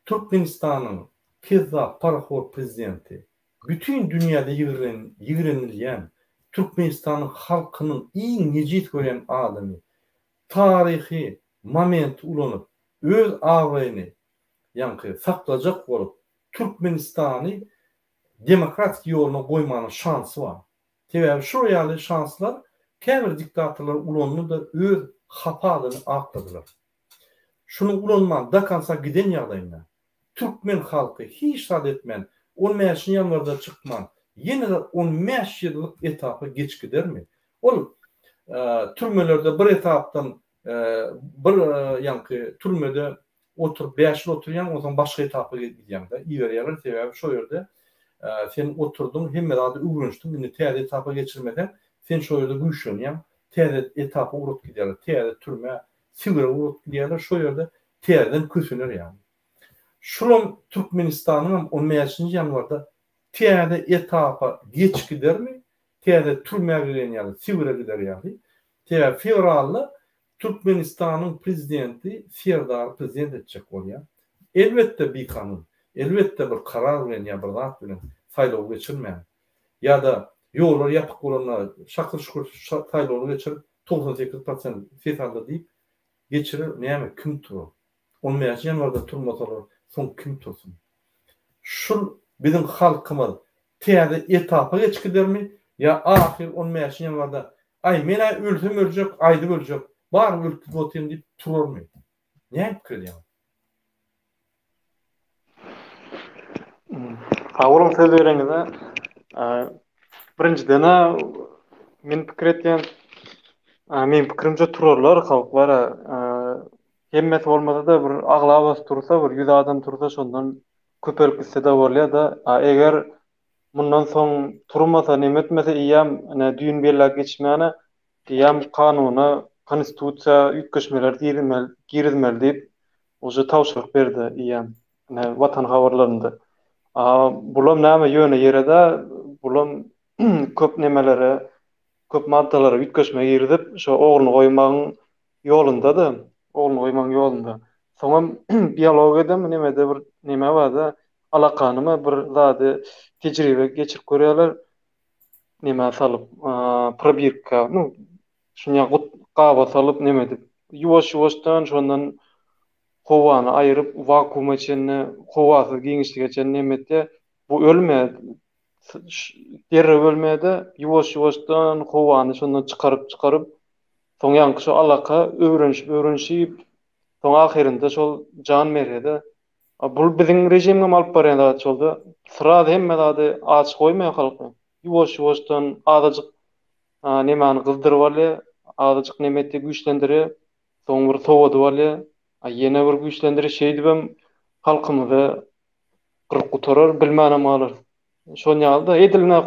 Türkmenistanyň kezzap parahor prezidenti bütin dünýäde ýigrenilýän Türkmenistanyň halkynyň iň nejis görýän adamy taryhy momenti ulanyp öz abraýyny ýaňky saklajak bolup Türkmenistany demokratik ýoluna goýmana şansy bar. Sebäbi şular ýaly şanslar käbir diktatorlar ulandy-da öz hapa adyny akladylar. Şuny ulanman do konca giden ýagdaýynda türkmen halky hiç zat etmän on bäşinji ýanwarda çykman ýene-de 15 ýyllyk etapa geç gidermi? Ol türmelerde bir etapdan bir ýaňky türmede oturyp bäş ýyl oturýaň onsoň başga etapa gidýäňdä iberýärler sebäbi şo ýerde sen oturdyň hemme zady öwrenişdiň indi täze etapa geçirmeseň sen şo ýerde güýçlenýäň täze etapa ugradyp gidýärler täze türmä Sibire ugradyp gidýärler şo ýerde täzeden kösener ýaly. Şulam Türkmenistanyňam on bäşinji ýanwarda täze etapa geç gidermi täze türmä giren ýaly Sibire gider ýaly sebäbi fewralda Türkmenistanyň prezidenti Serdary prezident etjek bolýar. Elbetde bikanun, elbetde bir karar bilen ýa bir zat bilen saýlawy geçirmän ýa-da ýollar ýapyk bolanda şakyr-şukur saýlawyny geçirip 98 prosent ses aldy diýip geçirer näme kim turar? On bäşinji ýanwarda turmasalar soň kim tursun? Şul biziň halkymyz täze etapa geçip gidermi ýa ahyr on bäşinji ýanwarda aý men-ä ölsem öljek aýdyp öljek barybir ölüp gidip otyryn diýip turarmy? Näme pikir edýäňiz? Sag boluň söz bereňize. Birinjiden-ä men pikir etýän, meň pikirimçe turarlar halk bar-a. Hemmesi bolmasa-da bir aglabasy tursa, bir 100 adam tursa şondan köpelip gitse-de bolýar-da. Eger mundan soň turmasa, neme etmese eýýäm ine düýn belläp geçmäne eýýäm kanuna, konstitusiýa üýtgeşmeler girizmeli, girizmeli diýip uje tabşyryk berdi eýýäm ine Watan habarlarynda. A bulam näme ýöne ýere-dä, bulam köp nemelere, köp maddalara üýtgeşme girizip, şo ogluny goýmagyň ýolunda-da, ogluny goýmagyň ýolunda. Soňam biologiýadamy nemede bir neme bar-da, alakanymy bir zady tejribe geçirip görýärler. Nemä salyp, probirka, nu, şuny gaba salyp neme edip, ýuwaş-ýuwaşdan şondan howany aýryp, wakuuma çenli, howasyz giňişlige çenli neme etýär. Bu ölmeýär. Derrew ölmeýär-de, ýuwaş-ýuwaşdan howany şondan çykaryp-çykaryp, soň ýaňky şo alaka öwrenişip-öwrenişip, soň ahyrynda şol jan berýär-de. Bul biziň režimiňem alyp barýan zady şolda. Sraz hemme zady aç goýmaýar halky. Ýuwaş-ýuwaşdan azajyk nemäni gyzdyryp alýar, azajyk neme etýär, güýçlendirýär. Soň bir sowadyp alýar. Ýene bir güýçlendirýär. Şeýdibem halkymyzy gyryp gutarar, bilmänem galarys. Şon ýaly-da, edil ine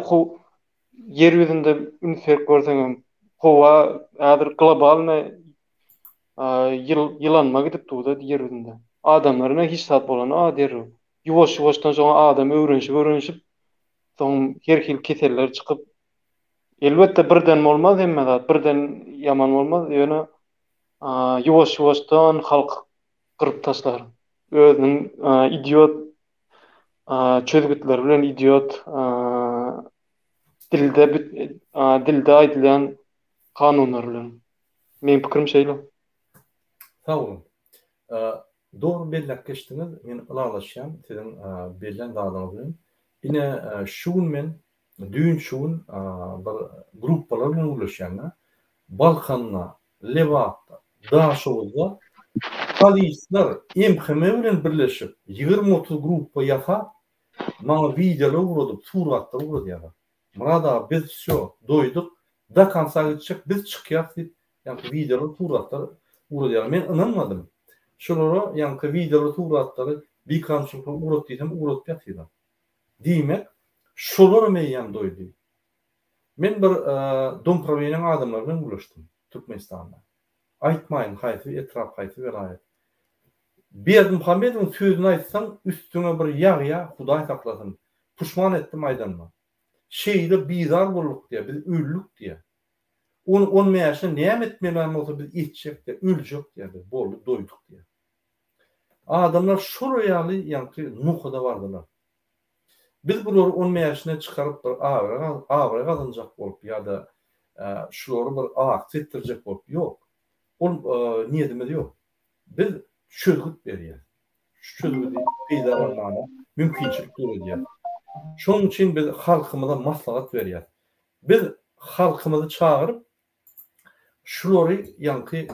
ýer ýüzünde üns berip görseňem, howa häzir globalny ýyl ýylanma gidip dur-da ýer ýüzünde. Adamlar ine hiç zat bolanok derrew. Ýuwaş-ýuwaşdan şoňa adam öwrenişip öwrenişip, soň her hili keseller çykyp, elbetde birden bolmaz hemme zat, birden ýaman bolmaz, ýöne ýuwaş-ýuwaşdan halk gyryp taşlar. Özüniň idiot çözgütleri bilen idiot dilde dilde aýdylýan kanunlar bilen. Meň pikirim şeýle. Sag boluň. Dogry belläp geçdiňiz. Men ylalaşýan siziň bellän zadyňyz bilen. Ine şu gün men düýn şu gün bir gruppalar bilen gürleşýän-de. Balkanda, Lebapda, Daşoguzda polisler MHM bilen birleşip 20-30 gruppa ýasap maňa wideolar ugradyp, suratlar ugradýarlar. Myrat aga biz wsýo doýduk do konca gitjek biz çykýas diýip ýaňky wideolar suratlar ugradýarlar men ynanmadym şolara ýaňky wideolar suratlary bikanunçylyklar ugrat diýsem ugradyp ýatyrlar diýmek şolaram eýýäm doýdy men bir domprowleniýaň adamlary bilen gürleşdim Türkmenistanda aýtmaýyn haýsy etrap haýsy welaýat Berdimuhamedowyň sözüni aýtsaň üstüňe bir ýagýa hudaý saklasyn puşman etdim aýdanyma Şeýle bizar bolduk diýýär, biz öldük diýýär. On, on bäşine näme etmelem bolsa biz etjek diýýär, öljek diýýär biz, boldy, doýduk diýýär. Adamlar şolar ýaly ýaňky nokada bardylar. Biz bulary on bäşine çykaryp bir abraý, abraý gazanjak bolup ýa-da şulary bir aksiýa etdirjek bolup, ýok. Ol niýetimiz ýok. Biz çözgüt berýäs. Şu çözgüdi peýdalanmaga mümkinçilik döredýär. Şonuň üçin biz halkymyza maslahat berýäs. Biz halkymyzy çagyryp, şulary ýaňky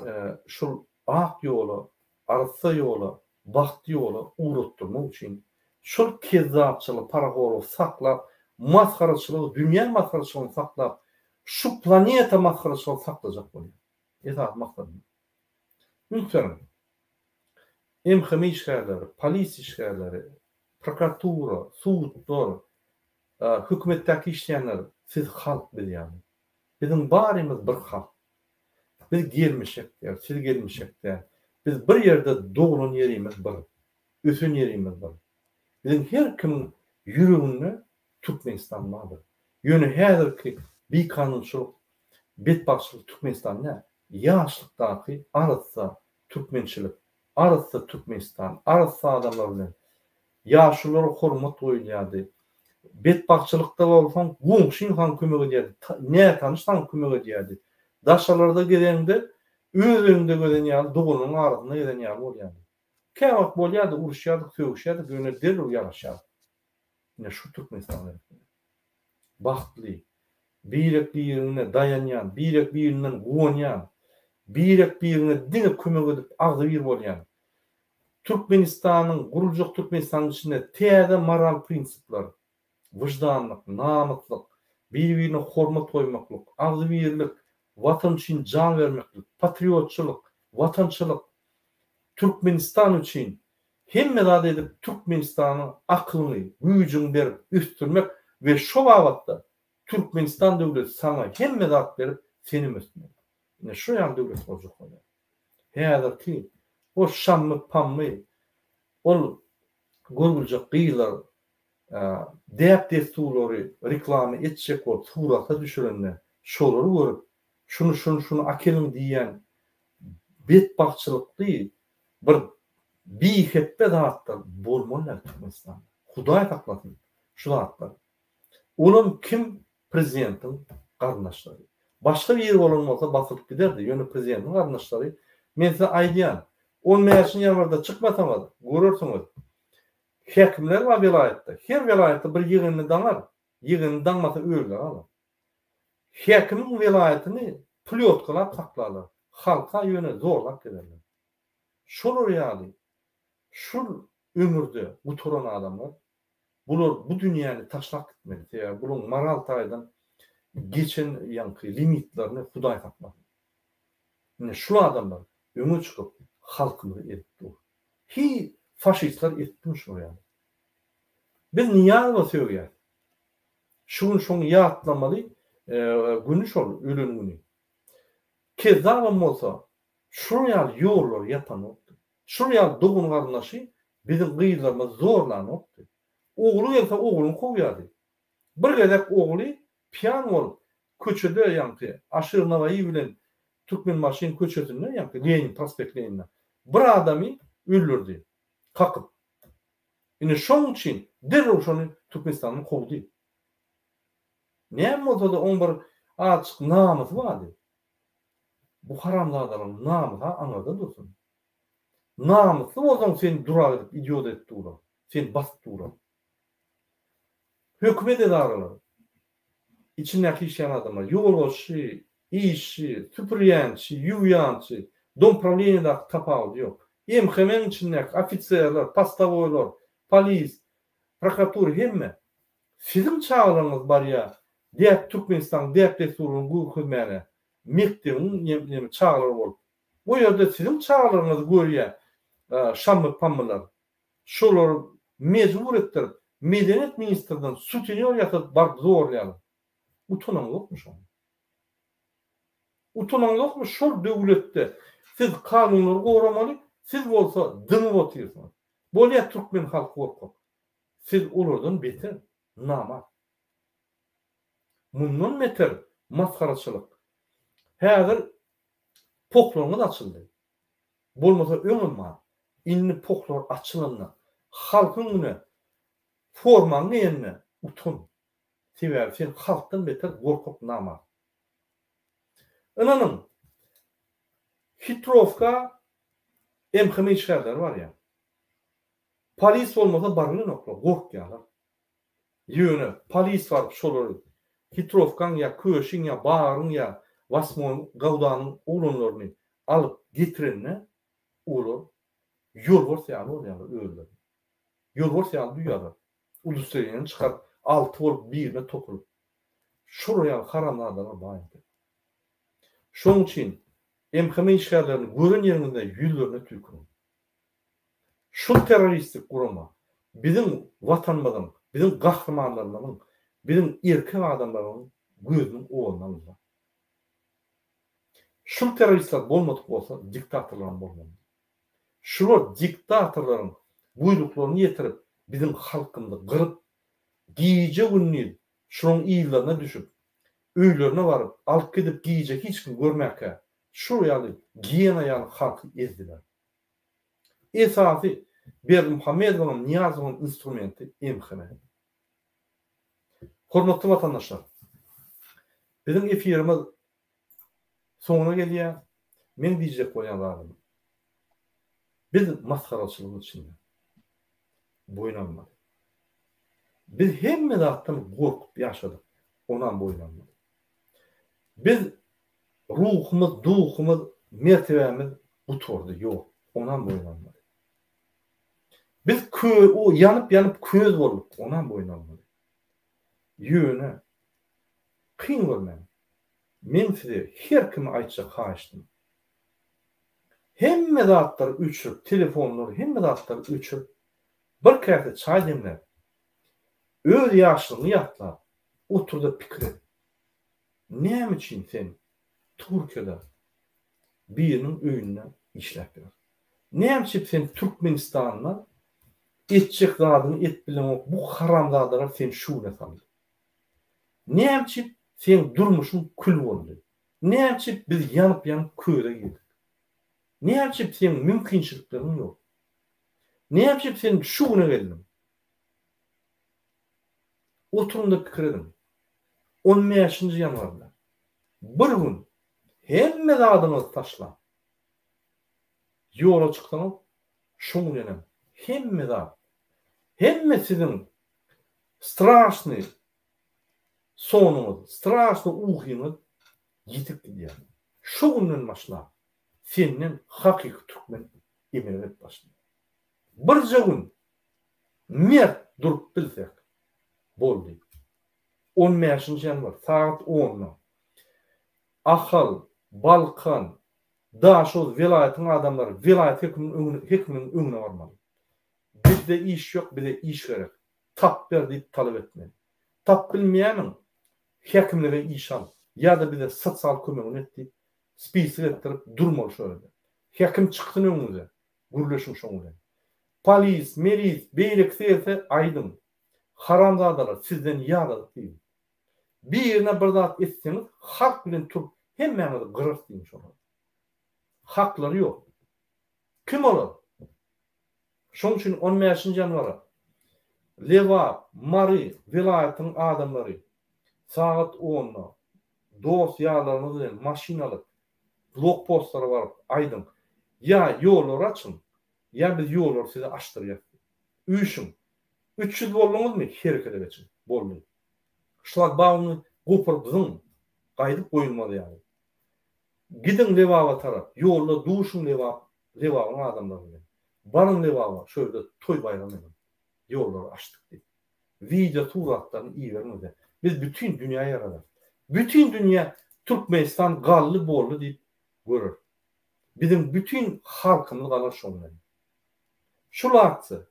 şul ak ýola, arassa ýola, bagtly ýola ugratdyrmak üçin şol kezzapçylygy, parahorlygy saklap, masgaraçylygy, dünýä masgaraçylygyny saklap, şu planeta masgaraçylygyny saklajak bolýar. Esasy maksadymyz. Üns beriň. MHM işgärleri, polisiýa işgärleri, prokuratura, sudlar, hökümetdäki işleýänler, siz halk biz ýaly. Biziň barymyz bir halk. Biz gelmişek däl, siz gelmişek däl. Biz bir ýerde doglan ýerimiz bir, ösen ýerimiz bir. Biziň her kimiň ýüreginde Türkmenistan bardyr. Ýöne häzirki bikanunçylyk, betbagtçylyk Türkmenistan däl. Ýaşlykdaky arassa türkmençilik, arassa Türkmenistan, arassa adamlar bilen ýaşululara hormat goýulýardy. Betbagtçylykda bolsaň, goňşyň saňa kömek edýärdi, nätanyş saňa kömek edýärdi. Daşarlarda gezeňde, öz öýüňde gezen ýaly, doganlaryň arasynda gezen ýaly bolýardy. Käwagt bolýardy, uruşýardyk, sögüşýärdik, ýöne derrew ýaraşýardyk. Ine şu Türkmenistan gerek bize. Bagtly, birek-birine daýanýan, birek-birinden guwanýan, birek-birine diňe kömek edip agzybir bolýan Türkmenistanyň, guruljak Türkmenistanyň içinde täze moral prinsipler, wyždanlyk, namyslyk, bir-birine hormat goýmaklyk, agzybirlik, Watan üçin jan bermeklik, patriotçylyk, watançylyk, Türkmenistan üçin hemme zat edip Türkmenistanyň akylyňy, güýjüňi berip ösdürmek we şo babatda Türkmenistan döwleti saňa hemme zat berip senem ösmeli. Ine şo ýaly döwlet gurjak bolýar. Häzirki o şammy pammy ol görgüljek gyzlar däp-dessurlary reklama etjek bolup surata düşürende şolary görüp şuny şuny şuny akeliň diýýän betbagtçylykly bir bihepbe zatlar bolmaly däl Türkmenistanda. Hudaý saklasyn şu zatlar. Olam kim prezidentiň garyndaşlary. Başga biri bolan bolsa basylyp giderdi, ýöne prezidentiň garyndaşlary men size aýdýan on bäşinji ýanwarda çykmasaňyz görersiňiz häkimler bar welaýatda her welaýatda bir ýygynyny daňar ýygynyny daňmasa özleri alar. Häkimiň welaýatyny plýotkalap saklarlar, halka ýöne zorlap gezerler. Şolar ýaly şul ömürde gutaran adamlar bular bu dünýäni taşlap gitmeli, sebäbi bulaň moral taýdan geçen ýaňky limitlerini Hudaý saklasyn. Ine şul adamlar öňe çykyp halkymyzy ezip dur. Hiý faşistler etdimi şular ýaly. Biz Nyýazowa sögýäs. Şu gün şoň ýatlamaly güni şol ölen güni. Kezzabam bolsa şular ýaly ýollary ýapanokdy. Şular ýaly dogan garyndaşy biziň gyzlarymyzy zorlanokdy. Ogly gelse ogluny kowýardy. Bir gezek ogly pýan bolup köçede ýaňky Aşyr Nawaýy bilen Türkmenbaşyň köçesinde ýaňky Lenin prospekt Lenina bir adamy öldürdi kakyp. Ine şoň üçin derrew şony Türkmenistandan kowdy. Näme bolsada oň bir azjyk namysy bardy. Bu haramzadalaryň namysy aňyrda dursun. Namysly bolsaň seni durak edip idiot edip durar. Seni basyp durar. Hökümet edaralary, içindäki işleýän adamlar, ýolbaşçy, işçi, süpürýänçi, ýuwýançy, domprawleniýadaky tapawudy ýok. MHM-iň içindäki ofiserler, postowoýlar, polis, prokuratura hemme. Siziň çagalaryňyz barýa däp Türkmenistanyň däp-dessurlaryny görkezmäne mekdebiň neme çagalary bolup. O ýerde siziň çagalaryňyzy görýä şammy-pammylar. Şolary mejbur etdirip, medeniýet ministrden sutenýor ýasadyp baryp zorlaýarlar. Utanaňzokmy şoňa? Utanaňzokmy şol döwletde siz kanunlary goramaly, siz bolsa dymyp otyrsyňyz. Bolýa türkmen halky gorkak. Siz olardan beter namart. Mundan beter masgaraçylyk. Häzir pohlaryňyz açyldy. Bolmasa öňem bar. Indi pohlar açylanda, halkyň öňüne formaňy geýende utan. Sebäbi sen halkdan beter gorkak namart. Ynanyň, Hitrowka MHM işgärleri barýar. Polis bolmasa barybilenoklar, gorkýarlar. Ýöne polis baryp şolary Hitrowkaň ýa Köşiň ýa Bagryň ýa Wasmoý Gawdanyň oglanlaryny alyp getirende olar ýolbars ýaly bolýarlar özleri. Ýolbars ýaly duýýarlar. Udostowreniýany çykaryp alty bolup birine topulyp. Şolar ýaly haramzadalar bar entek. Şonuň üçin MHM işgärlerini gören ýeriňizde ýüzlerine tüýküriň. Şul terroristik gurama biziň Watanymyzyň, biziň gahrymanlarymyzyň, biziň erkek adamlarymyzyň gözüniň owazyny aldylar. Şul terroristler bolmadyk bolsa diktatorlaram bolmazdy. Şular diktatorlaryň buýruklaryny ýetirip biziň halkymyzy gyryp, gije-gündiz şularyň yzlaryna düşüp, öýlerine baryp, alyp gidip gije hiç kim görmäkä şul ýaly giena ýaly halky ezdiler. Esasy Berdimuhamedowyňam Nyýazowyňam instrumenti MHM. Hormatly watandaşlar! Biziň efirimiz soňuna gelýär. Meň diýjek bolýan zadym, biz masgaraçylygyň içinde boýun almaly. Biz hemme zatdan gorkup ýaşadyk, onam boýun almaly. Biz Ruhumyz, duhumyz, mertebämiz gutardy, ýok. Onam boýun almaly. Biz kö, o ýanyp-ýanyp köz bolduk, onam boýun almaly. Ýöne, kyn görmäň, meň size her kime aýtjak haýyştym, hemme zatlary öçürip, telefonlary, hemme zatlary öçürip, bir käse çaý demläp, öz ýaşlygyňy ýatlap, otur-da pikir et. Näme üçin sen Türkiýede biriniň öýünde işläp ýör? Näme üçin sen Türkmenistanda etjek zadyňy et bileňok bu haramzadalar seni şu güne saldy? Näme üçin seň durmuşyň kül boldy? Näme üçin biz ýanyp ýanyp köze girdik? Näme üçin seň mümkinçilikleriň ýok? Näme üçin sen şu güne geldiň? Oturyň-da pikir ediň. On bäşinji ýanwarda bir gün hemme zadyňyzy taşlap, ýola çyksaňyz, şoň bilenem hemme zat, hemme siziň straşnyý sonuňyz, straşnyý uhyňyz ýitip gidýär. Şo günden başlap senden hakyky türkmen emele gelip başlaýar. Birje gün mert durup bilsek, boldy. On bäşinji ýanwar, sagat onda Ahal, Balkan, Daşoguz welaýatyň adamlary welaýat hekiminiň hekiminiň öňüne barmaly. Bizde iş ýok, bize iş gerek. Tap ber diýip talap etmeli. Tap bilmeýämiň, häkimlige iş al ýa-da bize sosial kömegini et diýip, spisok etdirip durmaly şo ýerde. Häkim çyksyn öňüňize, gürleşiň şoň bilen. Polis, melis, beýlekisi gelse aýdyň. Haramzadalar sizden ýadadyk diýiň. Birine bir zat etseňiz halk bilen turup hemmäňizi gyrarys diýiň şolara. Haklary ýok. Kim olar? Şoň üçin on bäşinji ýanwara Lebap, Mary welaýatynyň adamlary sagat onda dost ýarlaryňyz bilen maşyn alyp. Blok postlara baryp aýdyň, ýa ýollary açyň, ýa biz ýollary size açdyrýas diýip. Üýşüň. 300 bolduňyzmy, herekete geçiň. Boldy. Şlagbaumy goparyp zyň, gaýdyp goýulmaz ýaly. Gidiň Lebaba tarap, ýolda duşuň Lebap, Lebabyň adamlary bilen. Baryň Lebaba, şo ýerde toý-baýram ediň. Ýollary açdyk diýip. Wideo suratlaryny iberiň bize. Biz bütin dünýä ýaradarys. Bütin dünýä Türkmenistan galdy boldy diýip görer. Biziň bütin halkymyz galar şoň bilen. Şul aksiýa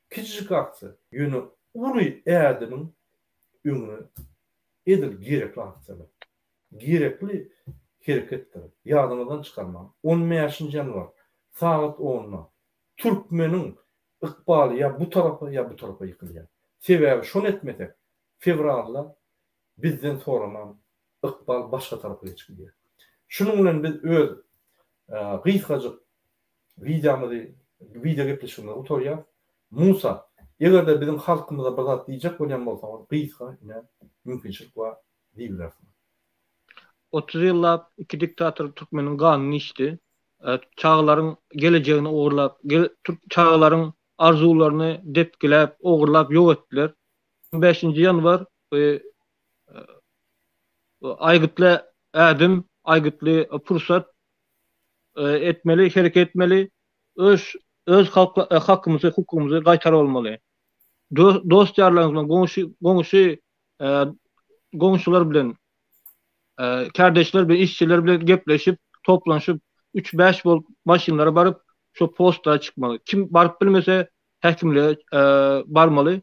kiçijik aksiýa, ýöne uly ädimiň öňüne edil gerekli aksiýalar. Gerekli hereketdir. Ýadyňyzdan çykarmaň. On bäşinji ýanwar sagat onda türkmeniň ykbaly ýa bu tarapa ýa bu tarapa ýykylýar. Sebäbi şony etmesek fewralda bizden soraman ykbal başga tarapa geçip gidýär. Şunuň bilen biz öz gysgajyk wideomyzy wideo gepleşigimizi gutarýas. Musa, eger-de biziň halkymyza bir zat diýjek bolýan bolsaňyz gysga ine mümkinçilik bar diýibilersiňiz. 30 ýyllap iki diktator türkmeniň ganyny içdi. Çagalaryň gelejegini ogurlap, çagalaryň arzuwlaryny depgiläp, ogurlap ýok etdiler. 15-nji ýanwar bu aýgytly ädim, aýgytly pursat etmeli, hereket etmeli. Öz öz hakymyzy, hukugymyzy gaýtaryp almaly. Dost-ýarlarymyz bilen, goňşy goňşy goňşular bilen, kärdeşler bilen, işçiler bilen gepleşip, toplanyşyp, üç-bäş bolup maşynlara baryp, şo postlara çykmaly. Kim baryp bilmese, häkimlige barmaly,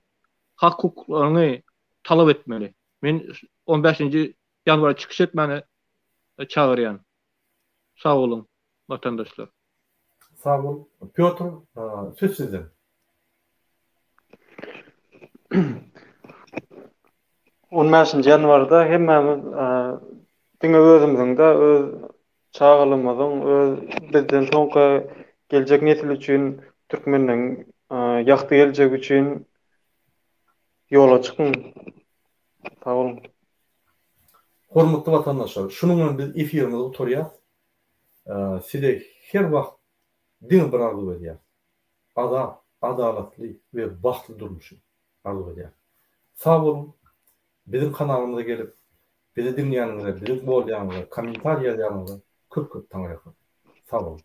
hak-hukuklaryňy talap etmeli. Men on bäşinji ýanwara çykyş etmäne çagyrýan. Sag boluň, watandaşlar. Sag bol. Pýotr, söz sizde. On bäşinji ýanwarda hemmämiz diňe özümiziň däl, öz çagalarymyzyň, öz bizden soňky geljek nesil üçin, türkmenleň ýagty geljegi üçin ýola çykyň. Sag boluň. Hormatly watandaşlar, şunuň bilen biz efirimizi gutarýas. Size her wagt diňe bir arzuw edýäris. Azat, adalatly we bagtly durmuşy arzuw edýäris. Sag boluň, biziň kanalymyza gelip, bizi diňleýäniňize, bizi goldaýanyňyza, kommentariý ýazýanyňyza köp köp taňryýalkasyn. Sag boluň.